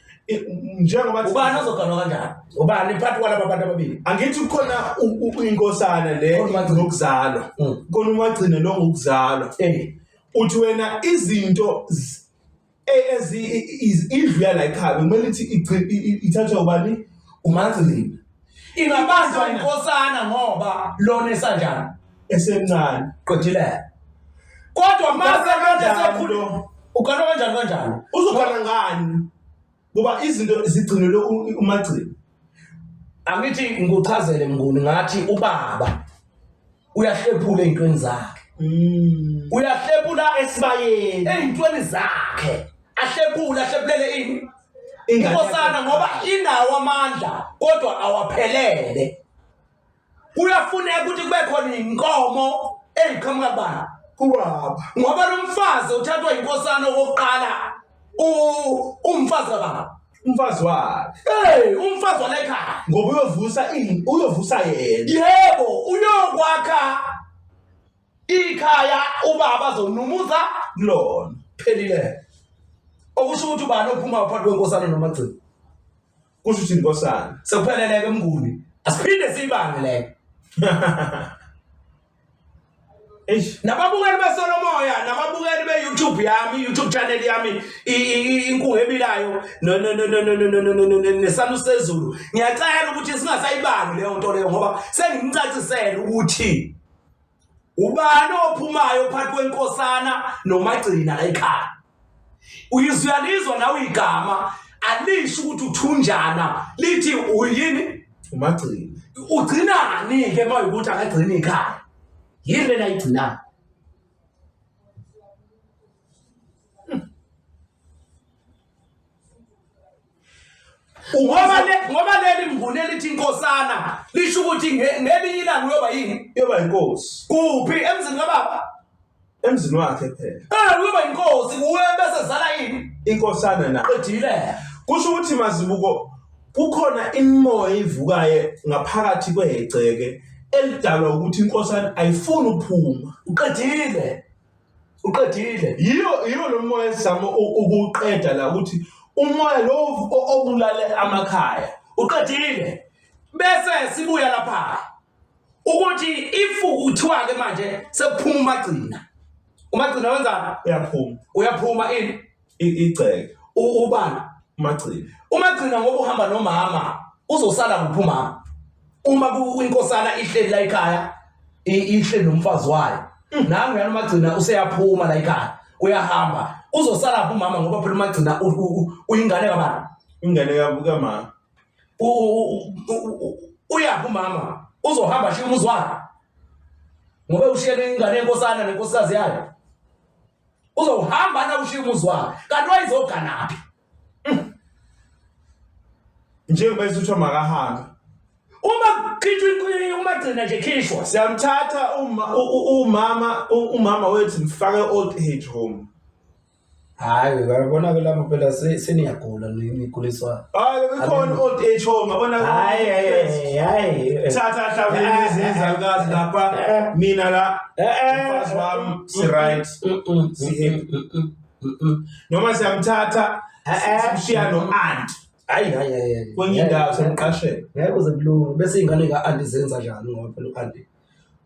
njengoba ubani ozoganwa kanjani? Ubani phakathi kwalaba bantu ababili? Angithi kukhona inkosana le ngokuzalwa. Khona umagcine lo ngokuzalwa. Uthi wena izinto indlu yala ekhaya kumele ithi ithathwe ubani? Umagcina. Ingabanjwa inkosana ngoba lona esanjani? Esemncane. Qedile. Kodwa mase lona esekhulile uganwa kanjani kanjani? Uzogana ngani? Ngoba izinto zigcinelwe umagcina. Angithi ngikuchazele Mnguni ngathi ubaba uyahlephula ezintweni zakhe. Uyahlephula esibayeni ezintweni zakhe. Ahlephula ahlephulele ini? Inkosana ngoba inawo amandla kodwa awaphelele. Kuyafuneka ukuthi kube khona inkomo eziqhamuka kubani? Kubaba. Ngoba lo mfazi uthathwa inkosana okokuqala umfazi kababa. Umfazi wakhe. Hey, umfazi wala ekhaya. Ngoba uyovusa uyovusa yena. Yebo, uyokwakha ikhaya ubaba azonumuza kulona. Phelile. Okusho ukuthi ubani ophuma phakathi kwenkosana nomagcina? Kusho ukuthi inkosana. Sekupheleleke Mnguni. Asiphinde siyibange leyo. Eish. Nababukeli beSolomoya, nababukeli be-YouTube yami, i-YouTube channel yami, inkungu ebilayo nesanu sezulu. Ngiyacela ukuthi singasayibangi leyo nto leyo ngoba sengimcacisele ukuthi ubani ophumayo phakathi kwenkosana nomagcina la ekhaya. Uyizuyalizwa nawe igama alisho ukuthi uthunjana, lithi uyini? Umagcina. Ugcinani ke uma ukuthi akagcini ikhaya? Yini lena ayigcinayo? Ngoba leli Mnguni elithi inkosana lisho ukuthi ngelinye ilanga uyoba yini? Uyoba inkosi. Kuphi? Emzini kababa? Emzini wakhe phela. Uyoba inkosi kuwe bese zala yini? Inkosana na. Qedile. Kusho ukuthi Mazibuko kukhona imimoya evukayo ngaphakathi kwegceke elidalwa ukuthi inkosana ayifuni ukuphuma. Uqedile. Uqedile. Yiyo lo moya esizama ukuqeda la ukuthi umoya lo obulale amakhaya. Uqedile. Bese sibuya lapha. Ukuthi if kuthiwa ke manje sekuphuma umagcina. Umagcina wenzani? Uyaphuma. Uyaphuma ini? Igceke. Ubani? Umagcina. Umagcina ngoba uhamba nomama uzosala kuphi umama? Uma inkosana ihleli la ekhaya, ihleli nomfazi wayo. Nangu yana umagcina useyaphuma la ekhaya. Uyahamba. Uzosala phi umama ngoba phela umagcina uyingane kabani? Ingane kamama. Uyaphi umama? Uzohamba ashiye umuzi wakhe. Ngoba ushiyele ingane yenkosana nenkosikazi yayo. Uzohamba na ushiye umuzi wakhe. Kanti wayizoganaphi? Njengoba esuthiwa makahambe. Uma kukhishwa umagcina nje khishwa. Siyamthatha uma umama umama wethu mfake old age home. Hayi uyabona ke lapho phela seniyagula niguliswa. Hayi bekhona old age home yabona. Hayi hayi hayi. Thatha hlawumbe izalukazi lapha mina la umfazi wami si right. Si happy. Noma siyamthatha simshiya no aunt. Hayi hayi hayi. Kwenye indawo semqashela. Ngeke kuze kulunge bese ingane ka auntie zenza njani ngoba phela u-auntie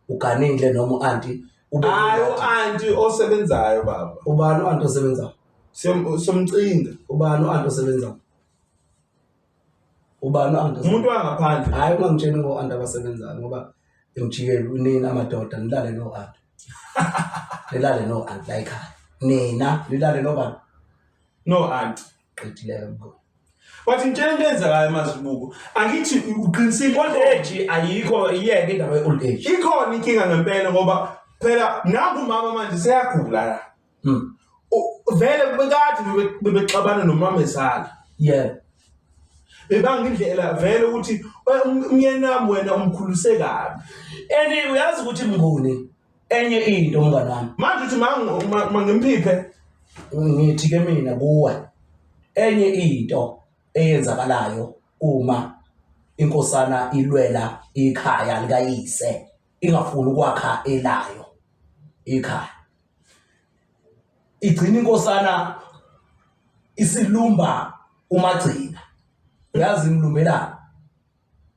uganile noma u-auntie ube Hayi u-auntie osebenzayo baba. Ubani u-auntie osebenzayo? Somcinga. Ubani u-auntie osebenzayo? Ubani u-auntie? Umuntu wangaphandle. Hayi ungangitsheli ngo-auntie abasebenzayo ngoba ngijike nina amadoda nilale no-auntie. Nilale no-auntie la ekhaya. Nina nilale nobani? No auntie. Qedile mkhulu. Wathi ngitshela into eyenzekayo mazibuko. Angithi uqinisile old age ayikho iyeke indaba ye old age. Ikhona inkinga ngempela ngoba phela nangu umama manje seyagula la. Vele bekade bebexabana nomama ezala. Yeah. Bebanga indlela vele ukuthi umyeni wami wena umkhuluse kabi. And uyazi ukuthi mnguni enye into mngani wami. Manje uthi mangimphiphe ngithi ke mina kuwe enye into eyenzakalayo uma inkosana ilwela ikhaya likayise ingafuni ukwakha elayo ikhaya igcina inkosana isilumba umagcina uyazi imlumbelana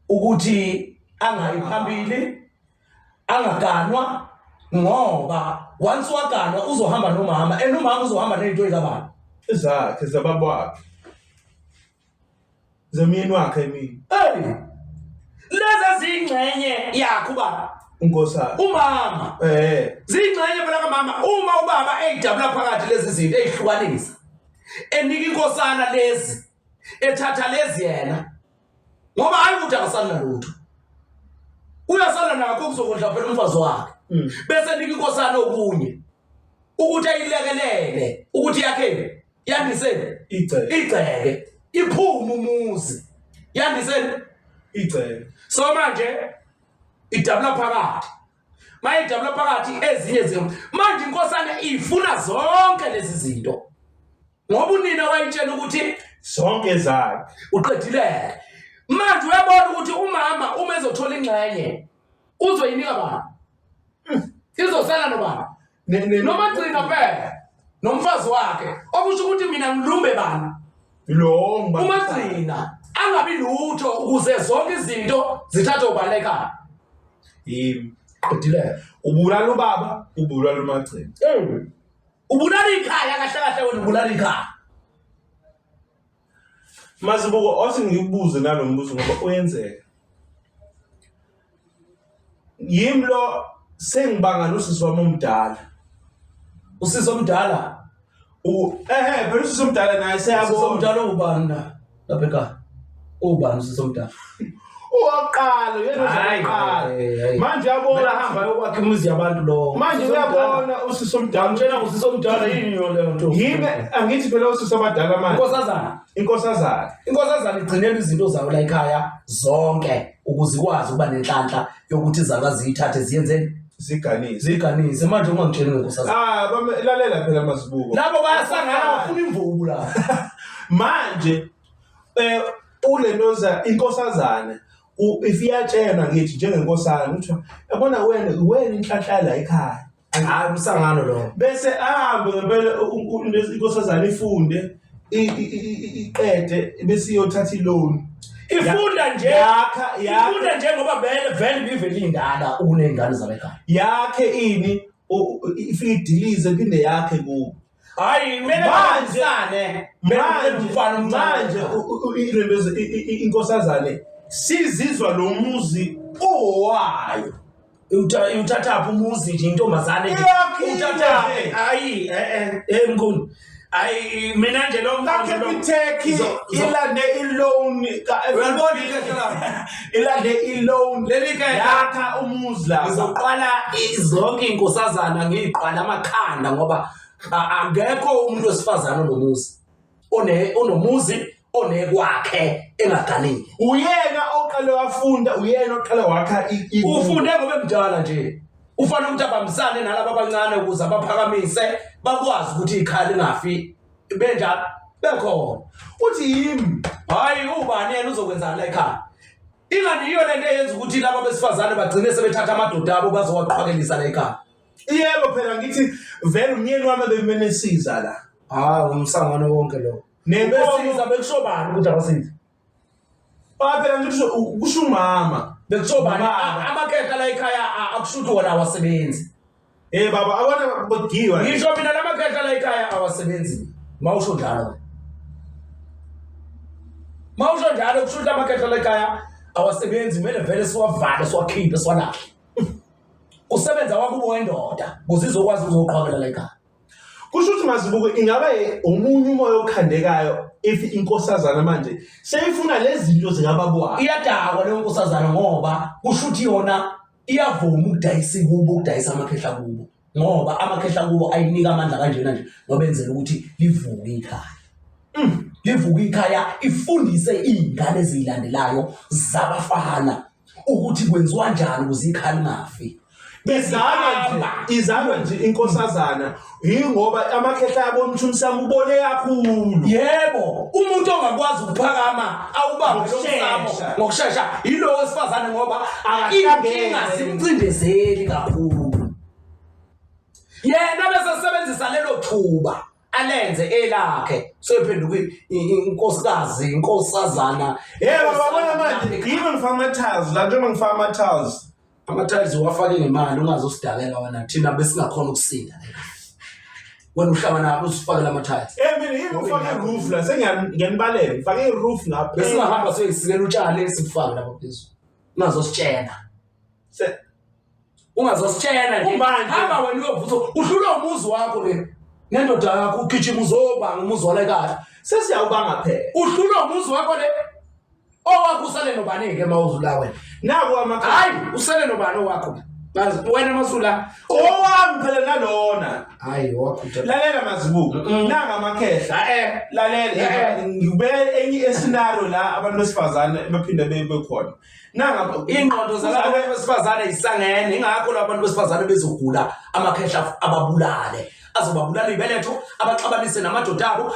ukuthi angayi phambili angaganwa ngoba once waganwa uzohamba nomama and umama uzohamba nezinto ezikabani ezakhe zababa wakhe zemyeni wakhe emini hey lezi zingxenye yakhe ubaba unkosana umama eh zingxenye phela kamama uma ubaba eyidabula phakathi lezi zinto eyihlukanisa enika inkosana lezi ethatha lezi yena ngoba hayi ukuthi akasali nalutho uyasala nakho kuzokondla phela umfazi wakhe Bese nika inkosana okunye ukuthi ayilekelele ukuthi yakhe yandise igceke igceke iphume umuzi yandise igceke so manje idabula phakathi mayidabula phakathi ezinye zinto manje inkosana ifuna zonke lezi zinto ngoba unina wayitshela ukuthi zonke zakhe uqedile manje uyabona ukuthi umama uma ezothola ingxenye uzoyinika bani izosala nobani noma gcina phela nomfazi wakhe okusho ukuthi mina ngilumbe bani lo umagcina angabi lutho ukuze zonke izinto zithathwe ubani ekhaya yimi qedile ubulala ubaba ubulala umagcina ubulala ikhaya kahle kahle wena ubulala ikhaya Mazibuko othi ngikubuze nalo mbuzo ngoba uyenzeka. Yimi lo sengibanga nosisi wami omdala. Usisi omdala? Ehe, phela usisi omdala naye seyabona. Usisi omdala ubani na? Lapha ekhaya. Ubani usisi omdala? Owokuqala, yena ozoqala. Manje uyabona hamba yokwakha imizi yabantu lo. Manje uyabona usisi omdala. Ngitshela usisi omdala yini yo leyo nto? Yimi angithi phela usisi abadala manje. Inkosazana. Inkosazana. Inkosazana igcinela izinto zayo la ekhaya zonke ukuze ikwazi ukuba nenhlanhla yokuthi izalukazi ziyithathe ziyenzeni ziganise ziganise manje ungangitsheli ngenkosazana ah lalela phela mazibuko labo bayasangana bafuna imvubu la manje eh ulentoza inkosazana if iyatshelwa ngithi njengenkosana kuthiwa yabona wena wena inhlanhla la ekhaya hayi umsangano lo bese ahambe ngempela inkosazana ifunde iqede bese iyothatha iloan ifunda nje yakha ifunda nje ngoba vele vele bivele indala ukunezingane zabekhaya yakhe ini ifike idilize phinde yakhe kubo hayi kumele babambisane manje manje inkosazane sizizwa lo muzi owayo uthathaphi umuzi nje intombazane nje uthathaphi hayi eh eh mkhulu Ayi mina nje lo Ka Capitec ilande i-loan ka Uyalibona ikhehla la? Ilande i-loan Leli khehla yakha umuzi la. Ngizoqala zonke inkosazana ngiyiqala amakhanda ngoba akekho umuntu wesifazane onomuzi. One onomuzi onekwakhe engaganile. Uyena oqale wafunda, uyena oqale wakha Ufunde ngoba emdala nje. Ufanele ukuthi abambisane nalaba abancane ukuze abaphakamise bakwazi ukuthi ikhaya lingafi benjalo bekhona. Uthi yimi. Hayi ubani yena uzokwenzani la ekhaya? Ingani yiyo lento eyenza ukuthi laba besifazane bagcine sebethatha amadoda abo bazowaqhwakelisa la ekhaya. Yebo phela ngithi vele umyeni wami bemenesiza la. Hayi umsangano wonke lo. Nenkomo Besiza bekusho bani ukuthi abasizi? Ah phela ngithi kusho umama. Bekusho bani? Ubaba. Amakhehla la ekhaya akusho ukuthi wona awasebenzi. Eh baba abona bogiwa. Ngisho mina lamakhehla la ekhaya awasebenzi. Mawusho njalo. Mawusho njalo kusho ukuthi amakhehla la ekhaya awasebenzi kumele vele siwavale siwakhiphe siwalahle. Usebenza wakubo wendoda kuze izokwazi ukuzoqhwabela la ekhaya. Kusho ukuthi Mazibuko ingaba omunye umoya okhandekayo if inkosazana manje seyifuna lezi zinto zikababwayo. Iyadakwa leyo nkosazana ngoba kusho ukuthi yona iyavuma ukudayisa kubo ukudayisa amakhehla kubo ngoba amakhehla kubo ayinika amandla kanjena nje ngoba enzela ukuthi livuke ikhaya. Livuke ikhaya ifundise iy'ngane eziyilandelayo zabafana ukuthi kwenziwa njani ukuze ikhaya lingafi. Izalwa nje, izalwa nje inkosazana yingoba amakhehla yabona ukuthi umsamo ubole kakhulu. Yebo, umuntu ongakwazi ukuphakama awubambe lo msamo ngokushesha yilo wesifazane ngoba inkinga zimcindezeli kakhulu. Yena bese sebenzisa lelo thuba alenze elakhe soyiphenduka inkosikazi inkosazana. Yebo babona manje yimi ngifaka ama-tiles la njengoba ngifaka ama-tiles. Ama-tiles uwafake ngemali ungaze usidakela wena thina besingakhona ukusinda. Wena uhlangana naphi usifakele ama-tiles? Eh mina yimi ngifake i-roof la sengiyanibalela ngifake i-roof ngapha. Besingahamba siyoyisikela utshani sikufake lapha phezulu. Ungazositshela. Ungazositshela nje. Hamba wena uyovusa uhlulwa umuzi wakho le. Nendoda yakho ugijima uzobanga umuzi wala ekhaya. Sesiyawubanga phela. Uhlulwa umuzi wakho le. Owakho usale nobani-ke uma uzula wena? Naku amakhaya. Hayi, usale nobani owakho? Bazi wena masula. Owami phela nalona. Hayi owakho. Lalela Mazibuko. Nanga amakhehla. Eh. Lalela ngibeke enye scenario la abantu besifazane baphinde bebe khona. Nanga ingqondo zalabo besifazane isangene ingakho labantu besifazane bezogula amakhehla ababulale. Azobabulala ibeletho abaxabanise namadoda abo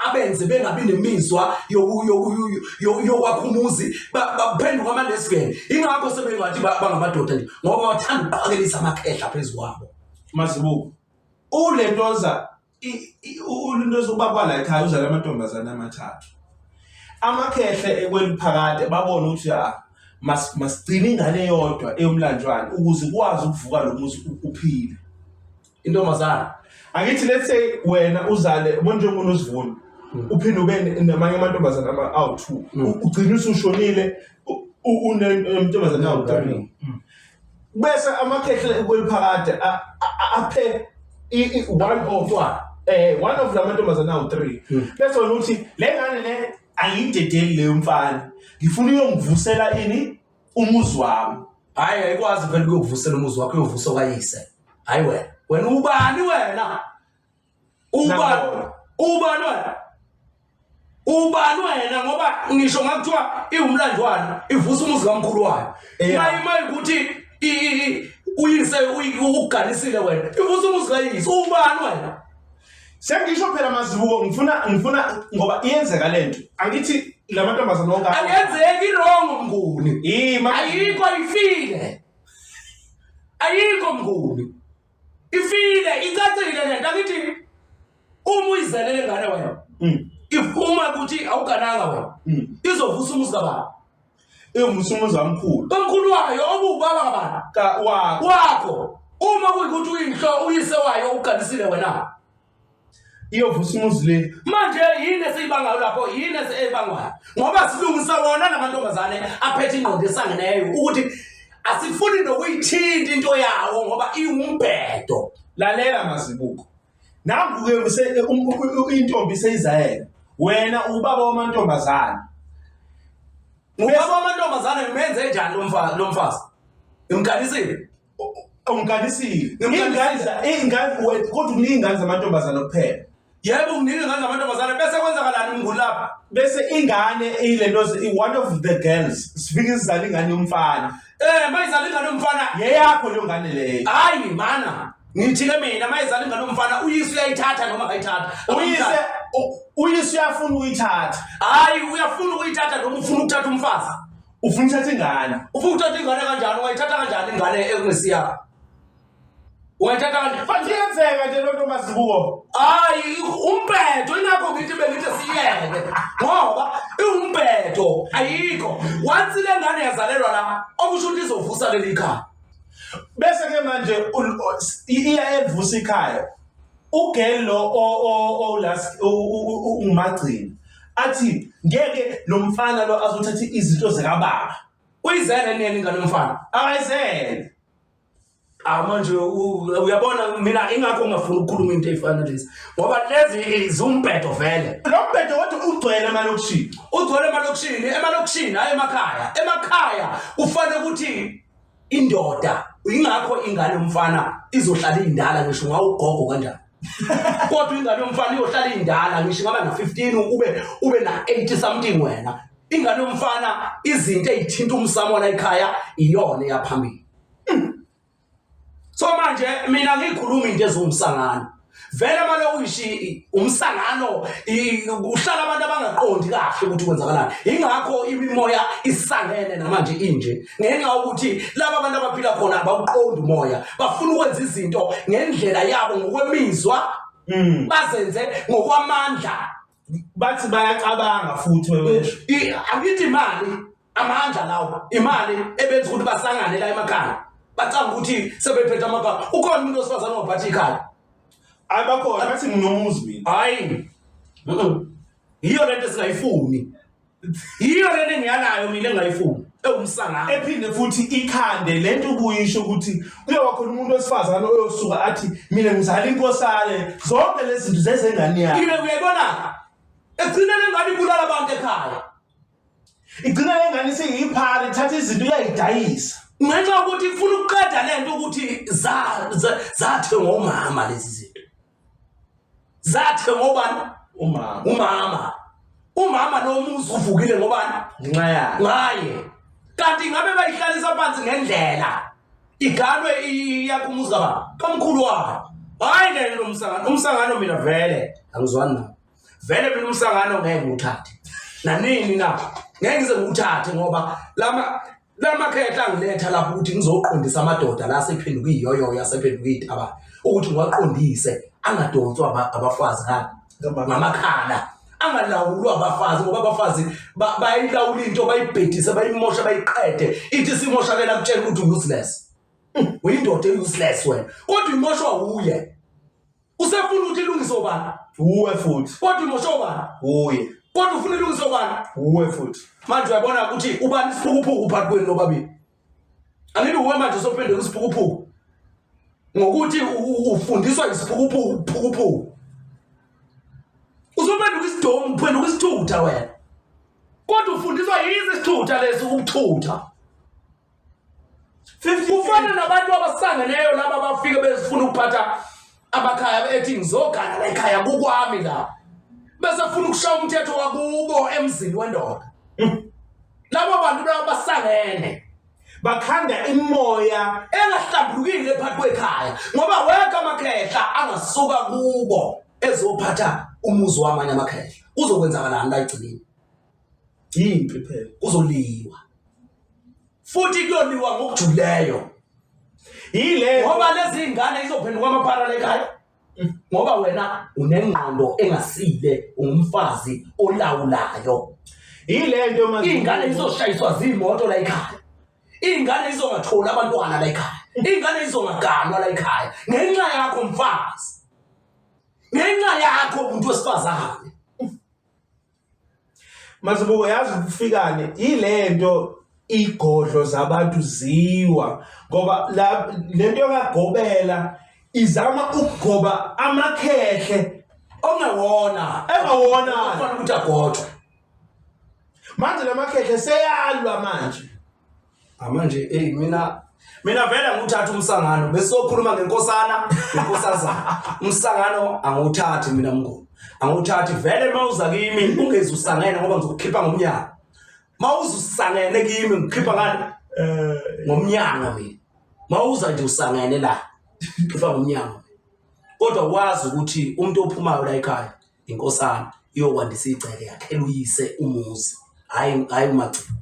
abenze bengabi nemizwa yokwakha umuzi baphenduka ama-lesbian. Ingakho sebengathi bangamadoda nje ngoba bathanda ukuqakelisa amakhehla phezu kwabo. Mazibuko ulentoza ulentoza ubaba la ekhaya uzala amantombazane amathathu. Amakhehle ekweliphakade babona ukuthi masigcine ingane eyodwa eyomlanjwana ukuze kwazi ukuvuka lo muzi uphile. Intombazana angithi let's say wena uzale ubona usivuno uphinde ube namanye amantombazana awu-2 ugcine usushonile unentombazana awu-3 bese amakhehle kweliphakade aphe one of one of lamantombazana awu-3 bese wena uthi le ngane le angiyidedeli leyo mfana ngifuna uyongivusela ini umuzi wami. Hayi ayikwazi phela ukuyokuvusela umuzi wakho uyovusa okayise. Hayi wena wena ubani wena? Ubani? Ubani wena? Ubani wena? Ngoba ngisho ngakuthiwa iwumlanjwana ivusa umuzi kamkhulu wayo. Mayi ukuthi uyise ukuganisile wena ivusa umuzi kayise. Ubani wena? Sengisho phela Mazibuko ngifuna ngoba iyenzeka lento. Angithi lamantombazana wonke angenzeki wrong Mnguni. Ayikho ifile. Ayikho Mnguni. Ifile icacile lento angithi uma uyizele lengane wena. If uma ukuthi awugananga wena. Izovusa umuzi kababa. Ivusa umuzi wamkhulu. Omkhulu wayo obuwubaba kabani? Ka wakho. Wakho. Uma kuyikuthi uyinhlo uyise wayo uganisile wena. Iyovusa umuzi le. Manje yini esiyibangayo lapho? Yini esiyibangwayo? Ngoba silungisa wona lamantombazane aphethe ingqondo esangeneyo ukuthi asifuni nokuyithinta into yawo ngoba iwumbhedo. Lalela Mazibuko. Nangu-ke intombi seyizayela. Wena ubaba wamantombazane. Ubaba wamantombazane ngimenze njani lo mfazi? Ngimganisile. Umganisile. Ingane kodwa unika ingane zamantombazane kuphela. Yebo unginika ingane zamantombazane bese kwenzakalani mnguni lapha? Bese ingane ilento one of the girls sifike sizala ingane yomfana. Mayizala ingane yomfana. Yeyakho leyo ngane leyo. Hayi mana. Ngithi ke mina mayizala ingane yomfana uyise uyayithatha noma akayithatha. Uyise uyafuna ukuyithatha. Hayi uyafuna ukuyithatha noma ufuna ukuthatha umfazi. Ufuna ukuthatha ingane. Ufuna ukuthatha ingane kanjani? Ungayithatha kanjani ingane engesiyakho? Ungayithatha kanjani? Futhi iyenzeka nje lento Mazibuko. Hayi umbhedo ingakho ngithi bengithi siyeke ngoba iwumbhedo ayikho. Once le ngane yazalelwa la okusho ukuthi izovusa leli khaya. Bese ke manje iya evusa ikhaya. Ugel lo o last ungumagcina athi ngeke lo mfana lo azothatha izinto zikababa. Uyizele nini ingane yomfana? Akayizele. Manje uyabona mina ingakho ngingafuni ukukhuluma into ey'fana lezi ngoba lezi ziwumbhedo vele. Lo mbhedo kodwa ugcwele emalokishini. Ugcwele emalokishini, emalokishini hhayi emakhaya. Emakhaya kufanele ukuthi indoda ingakho ingane yomfana izohlala indala ngisho ungawugogo kanjani. Kodwa ingane yomfana iyohlala indala ngisho ingaba na-15 ube na-80 something wena. Ingane yomfana izinto ey'thinta umsamo la ekhaya iyona eyaphambili. So manje mina ngikhuluma into eziwumsangano. Vele amalokishi umsangano kuhlala abantu abangaqondi kahle ukuthi kwenzakalani. Ingakho imimoya isangene namanje inje. Ngenxa yokuthi laba abantu abaphila khona abawuqondi umoya. Bafuna ukwenza izinto ngendlela yabo ngokwemizwa. Bazenze ngokwamandla. Bathi bayacabanga futhi bebesho. Angithi imali amandla lawo imali ebenza ukuthi basangane la emakhaya. Bacanga ukuthi sebephethe amakhaya. Ukhona umuntu wesifazane ongaphathi ikhaya? Hayi bakhona bathi nginomuzi mina. Hayi. Yiyo lento esingayifuni. Yiyo lento engiyalayo mina engayifuni. Ewumsangano. Ephinde futhi ikhande lento ubuyisho ukuthi kuyoba khona umuntu wesifazane oyosuka athi mina ngizala inkosane zonke lezi zinto zezengane yakhe. Ile uyayibona? Egcina lengane ibulala abantu ekhaya. Igcina lengane seyiphara ithatha izinto iyayidayisa. Ngenxa yokuthi ifuna ukuqeda lento ukuthi zathengwa umama lezi zinto. Zathengwa ubani? Umama. Umama. Umama lo muzi uvukile ngobani? Ngenxa yakhe. Ngaye. Kanti ngabe bayihlalisa phansi ngendlela. Iganwe iyakho umuzi kababa. Kamkhulu wayo. Hayi le lo msangano. Umsangano mina vele angizwani nawo. Vele mina umsangano ngeke ngiwuthathe. Nanini na? Ngeke ngize ngiwuthathe ngoba lamakhehla angiletha lapho ukuthi ngizoqondisa amadoda la asephenduka iyoyoyo asephenduka iy'tabane ukuthi ngiwaqondise angadonswa abafazi ngamakhala angalawulwa abafazi ngoba abafazi bayilawula into bayibhedise bayimoshe bayiqede ithi simoshakela kutshela ukuthi useless. Uyindoda e-useless wena kodwa imoshwa uye. Usefuna ukuthi ilungiswe ubani? Uwe futhi. Kodwa imoshwa ubani? Uye. Kodwa ufuna ilungiswe ubani? Uwe futhi. Manje uyabona ukuthi ubani isiphukuphuku phakathi kwenu nobabili. Angithi uwe manje usophenduka isiphukuphuku. Ngokuthi ufundiswa isiphukuphuku phukuphuku. Uzophenduka isidomu, uphenduka isithutha wena. Kodwa ufundiswa yizi isithutha lesi ukuthutha. Kufana nabantu abasangeneyo laba abafike bezifuna ukuphatha amakhaya ethi ngizogana la ekhaya kukwami la. Bese funa ukushaya umthetho wakubo emzini wendoda. Labo bantu laba basangene. Bakhanda imoya engahlambulukile phakathi kwekhaya ngoba wekho amakhehla angasuka kubo ezophatha umuzi wamanye amakhehla. Kuzokwenzakalani la egcineni? Impi phela. Kuzoliwa. Futhi kuyoliwa ngokujuleyo. Yile ngoba lezi ingane izophenduka amaphara lekhaya. Ngoba wena unengqondo engasile, ungumfazi olawulayo. Yile nto manje. Ingane izoshayiswa zimoto la ekhaya. Ingane izongathola abantwana la ekhaya. Ingane izongaganwa la ekhaya ngenxa yakho mfazi. Ngenxa yakho umuntu wesifazane. Mazibuko yazi ukufikane ilento igodlo zabantu ziwa ngoba la lento yokagobela Izama ukugoba amakhehle ongewona engawona kufanele ukuthi agotshwe. Manje lamakhehle seyalwa manje. Manje hey mina vele nguthatha umsangano besokhuluma ngenkosana nenkosazana. Umsangano angiwuthathi mina mnguni. Angiwuthathi vele mawuza kimi ungezi usangene ngoba ngizokukhipha ngomnyango. Mawuza usangene kimi ngikhipha ngani? Ngomnyango mina. Mawuza nje usangene la. Ngikhipha ngomnyango. Kodwa wazi ukuthi umuntu ophumayo la ekhaya inkosana iyokwandisa igceke yakhela uyise umuzi. Hayi umagcina.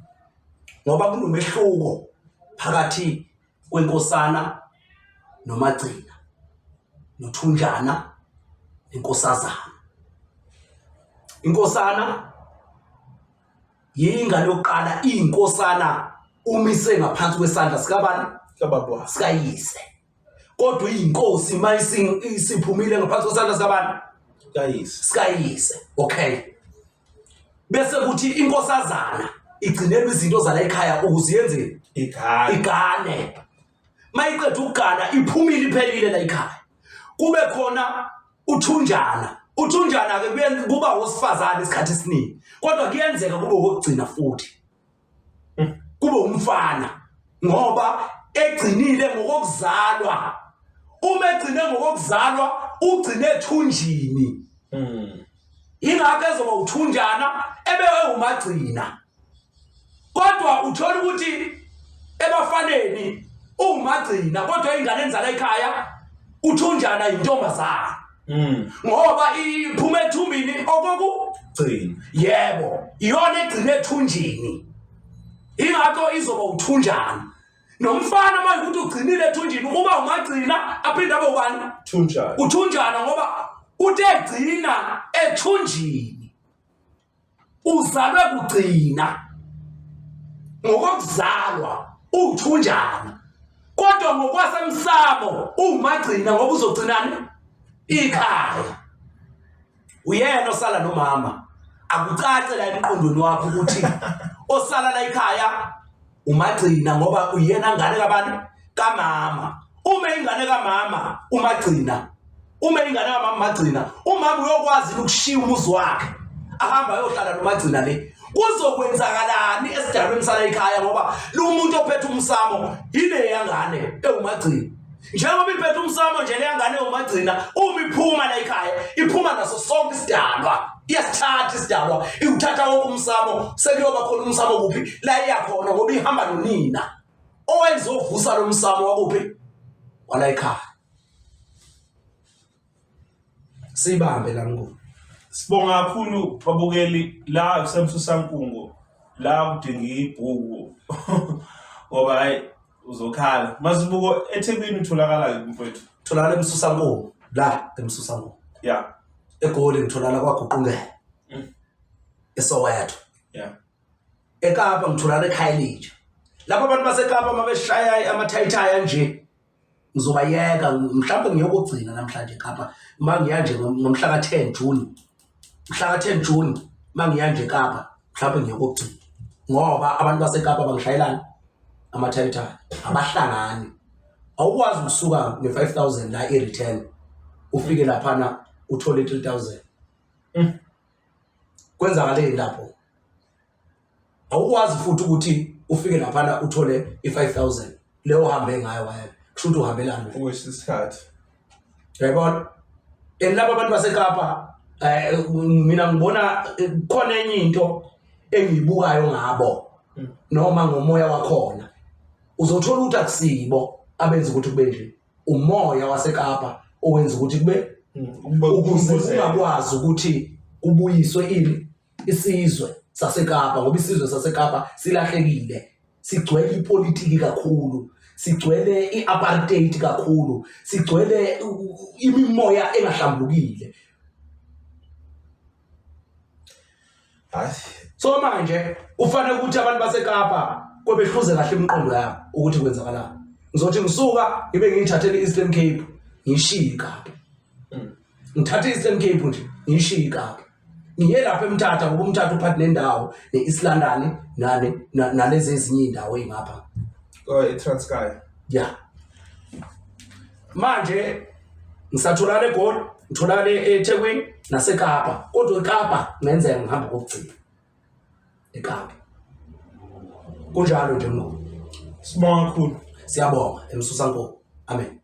Ngoba kunomehluko phakathi kwenkosana nomagcina nothunjana nenkosazana. Inkosana yingane yokuqala, iyinkosana umise ngaphansi kwesandla sikabani? Kababa. Sikayise. Kodwa iyinkosi mayisiphumile ngaphansi kwesandla sikabani? Sikayise. Sikayise. Okay. Bese kuthi inkosazana igcinelwe izinto zala ekhaya ukuze yenze igane. Igane. Mayiqeda ukugana iphumile iphelile la ekhaya. Kube khona uthunjana. Uthunjana ke kuba wosifazane isikhathi esiningi. Kodwa kuyenzeka kube wokugcina futhi. Kube umfana ngoba egcinile ngokuzalwa. Uma egcine ngokuzalwa ugcine ethunjini. Ingakho ezoba uthunjana ebe ewumagcina. Kodwa uthola ukuthi ebafaneni uwumagcina kodwa ingane enzala ekhaya uthunjana intombazana. Ngoba iphuma ethumbini okokugcina. Yebo, iyona egcine ethunjini. Ingakho izoba uthunjana. Nomfana manje ukuthi ugcinile ethunjini uba umagcina aphinde abe ubani? Thunjana. Uthunjana ngoba uthe egcina ethunjini. Uzalwe kugcina. Ngokuzalwa uthunjana. Kodwa ngokwasemsamo umagcina ngoba uzogcinani? Ikhaya. Uyena osala nomama. Akucace la emqondweni wakho ukuthi osala la ekhaya umagcina ngoba uyena ngane kabani? Kamama. Uma ingane kamama umagcina. Uma ingane kamama umagcina, umama uyokwazi ukushiya umuzi wakhe. Ahamba ayohlala nomagcina le. Kuzokwenzakalani esidalweni sala ekhaya ngoba lo muntu ophethe umsamo yile yangane ewumagcina. Njengoba iphethe umsamo nje le yangane ewumagcina, uma iphuma la ekhaya, iphuma naso sonke isidalwa. Iyasithatha isidalwa, iwuthatha wonke umsamo, sekuyoba khona umsamo kuphi la iya khona ngoba ihamba nonina. Owayezovusa lo msamo wakuphi? Wala ekhaya. Sibambe la mnguni. Sibonga kakhulu babukeli la kusemsusankungu la kudinga ibhuku ngoba hayi uzokhala. Mazibuko eThekwini utholakala mfowethu. Tholakala eMsusankungu la eMsusankungu. Yeah. eGoli ngitholakala kwaGuqungela. eSoweto. Yeah. eKapa ngitholakala eKhayelitsha. Lapho abantu baseKapa mabeshaya amathayithaya nje ngizobayeka mhlawumbe ngiyokugcina namhlanje eKapa mangiya nje ngomhla ka-10 June. Mhla ka-10 June mangiya nje eKapa mhlawumbe ngiyokugcina ngoba abantu baseKapa bangishayelana amathayithaya abahlangani. Awukwazi ukusuka nge-5000 la i-return ufike laphana uthole 3000. Kwenzakaleni lapho? Awukwazi futhi ukuthi ufike laphana uthole i-5000 leyo uhambe ngayo waya. Kusho ukuthi uhambelani Okwesikhathi. Uyayibona? And laba abantu baseKapa mina ngibona khona enye into engiyibukayo ngabo noma ngomoya wakhona. Uzothola ukuthi akusibo abenza ukuthi kube nje. Umoya waseKapa owenza ukuthi kube ukuze ungakwazi ukuthi kubuyiswe ini isizwe saseKapa ngoba isizwe saseKapa silahlekile. Sigcwele ipolitiki kakhulu, sigcwele iapartheid kakhulu, sigcwele imimoya engahlambulukile. So manje kufanele ukuthi abantu baseKapa kwebehluze kahle imiqondo yabo ukuthi kwenzakalani. Ngizothi ngisuka ngibe ngiyithathele i-Eastern Cape ngishiye iKapa. Ngithathe i-Eastern Cape nje ngishiye iKapa. Ngiye lapha eMthatha ngoba uMthatha uphathi nendawo ne-East London nane nalezi ezinye indawo ezingapha. Oh, iTranskei. Yeah. Manje Ngisatholakala eGoli, ngitholakala eThekwini naseKapa. Kodwa eKapa kungenzeka ngihamba kokugcina. eKapa. Kunjalo nje mnguni. Sibonga kakhulu. Siyabonga emsusa nkomo. Amen.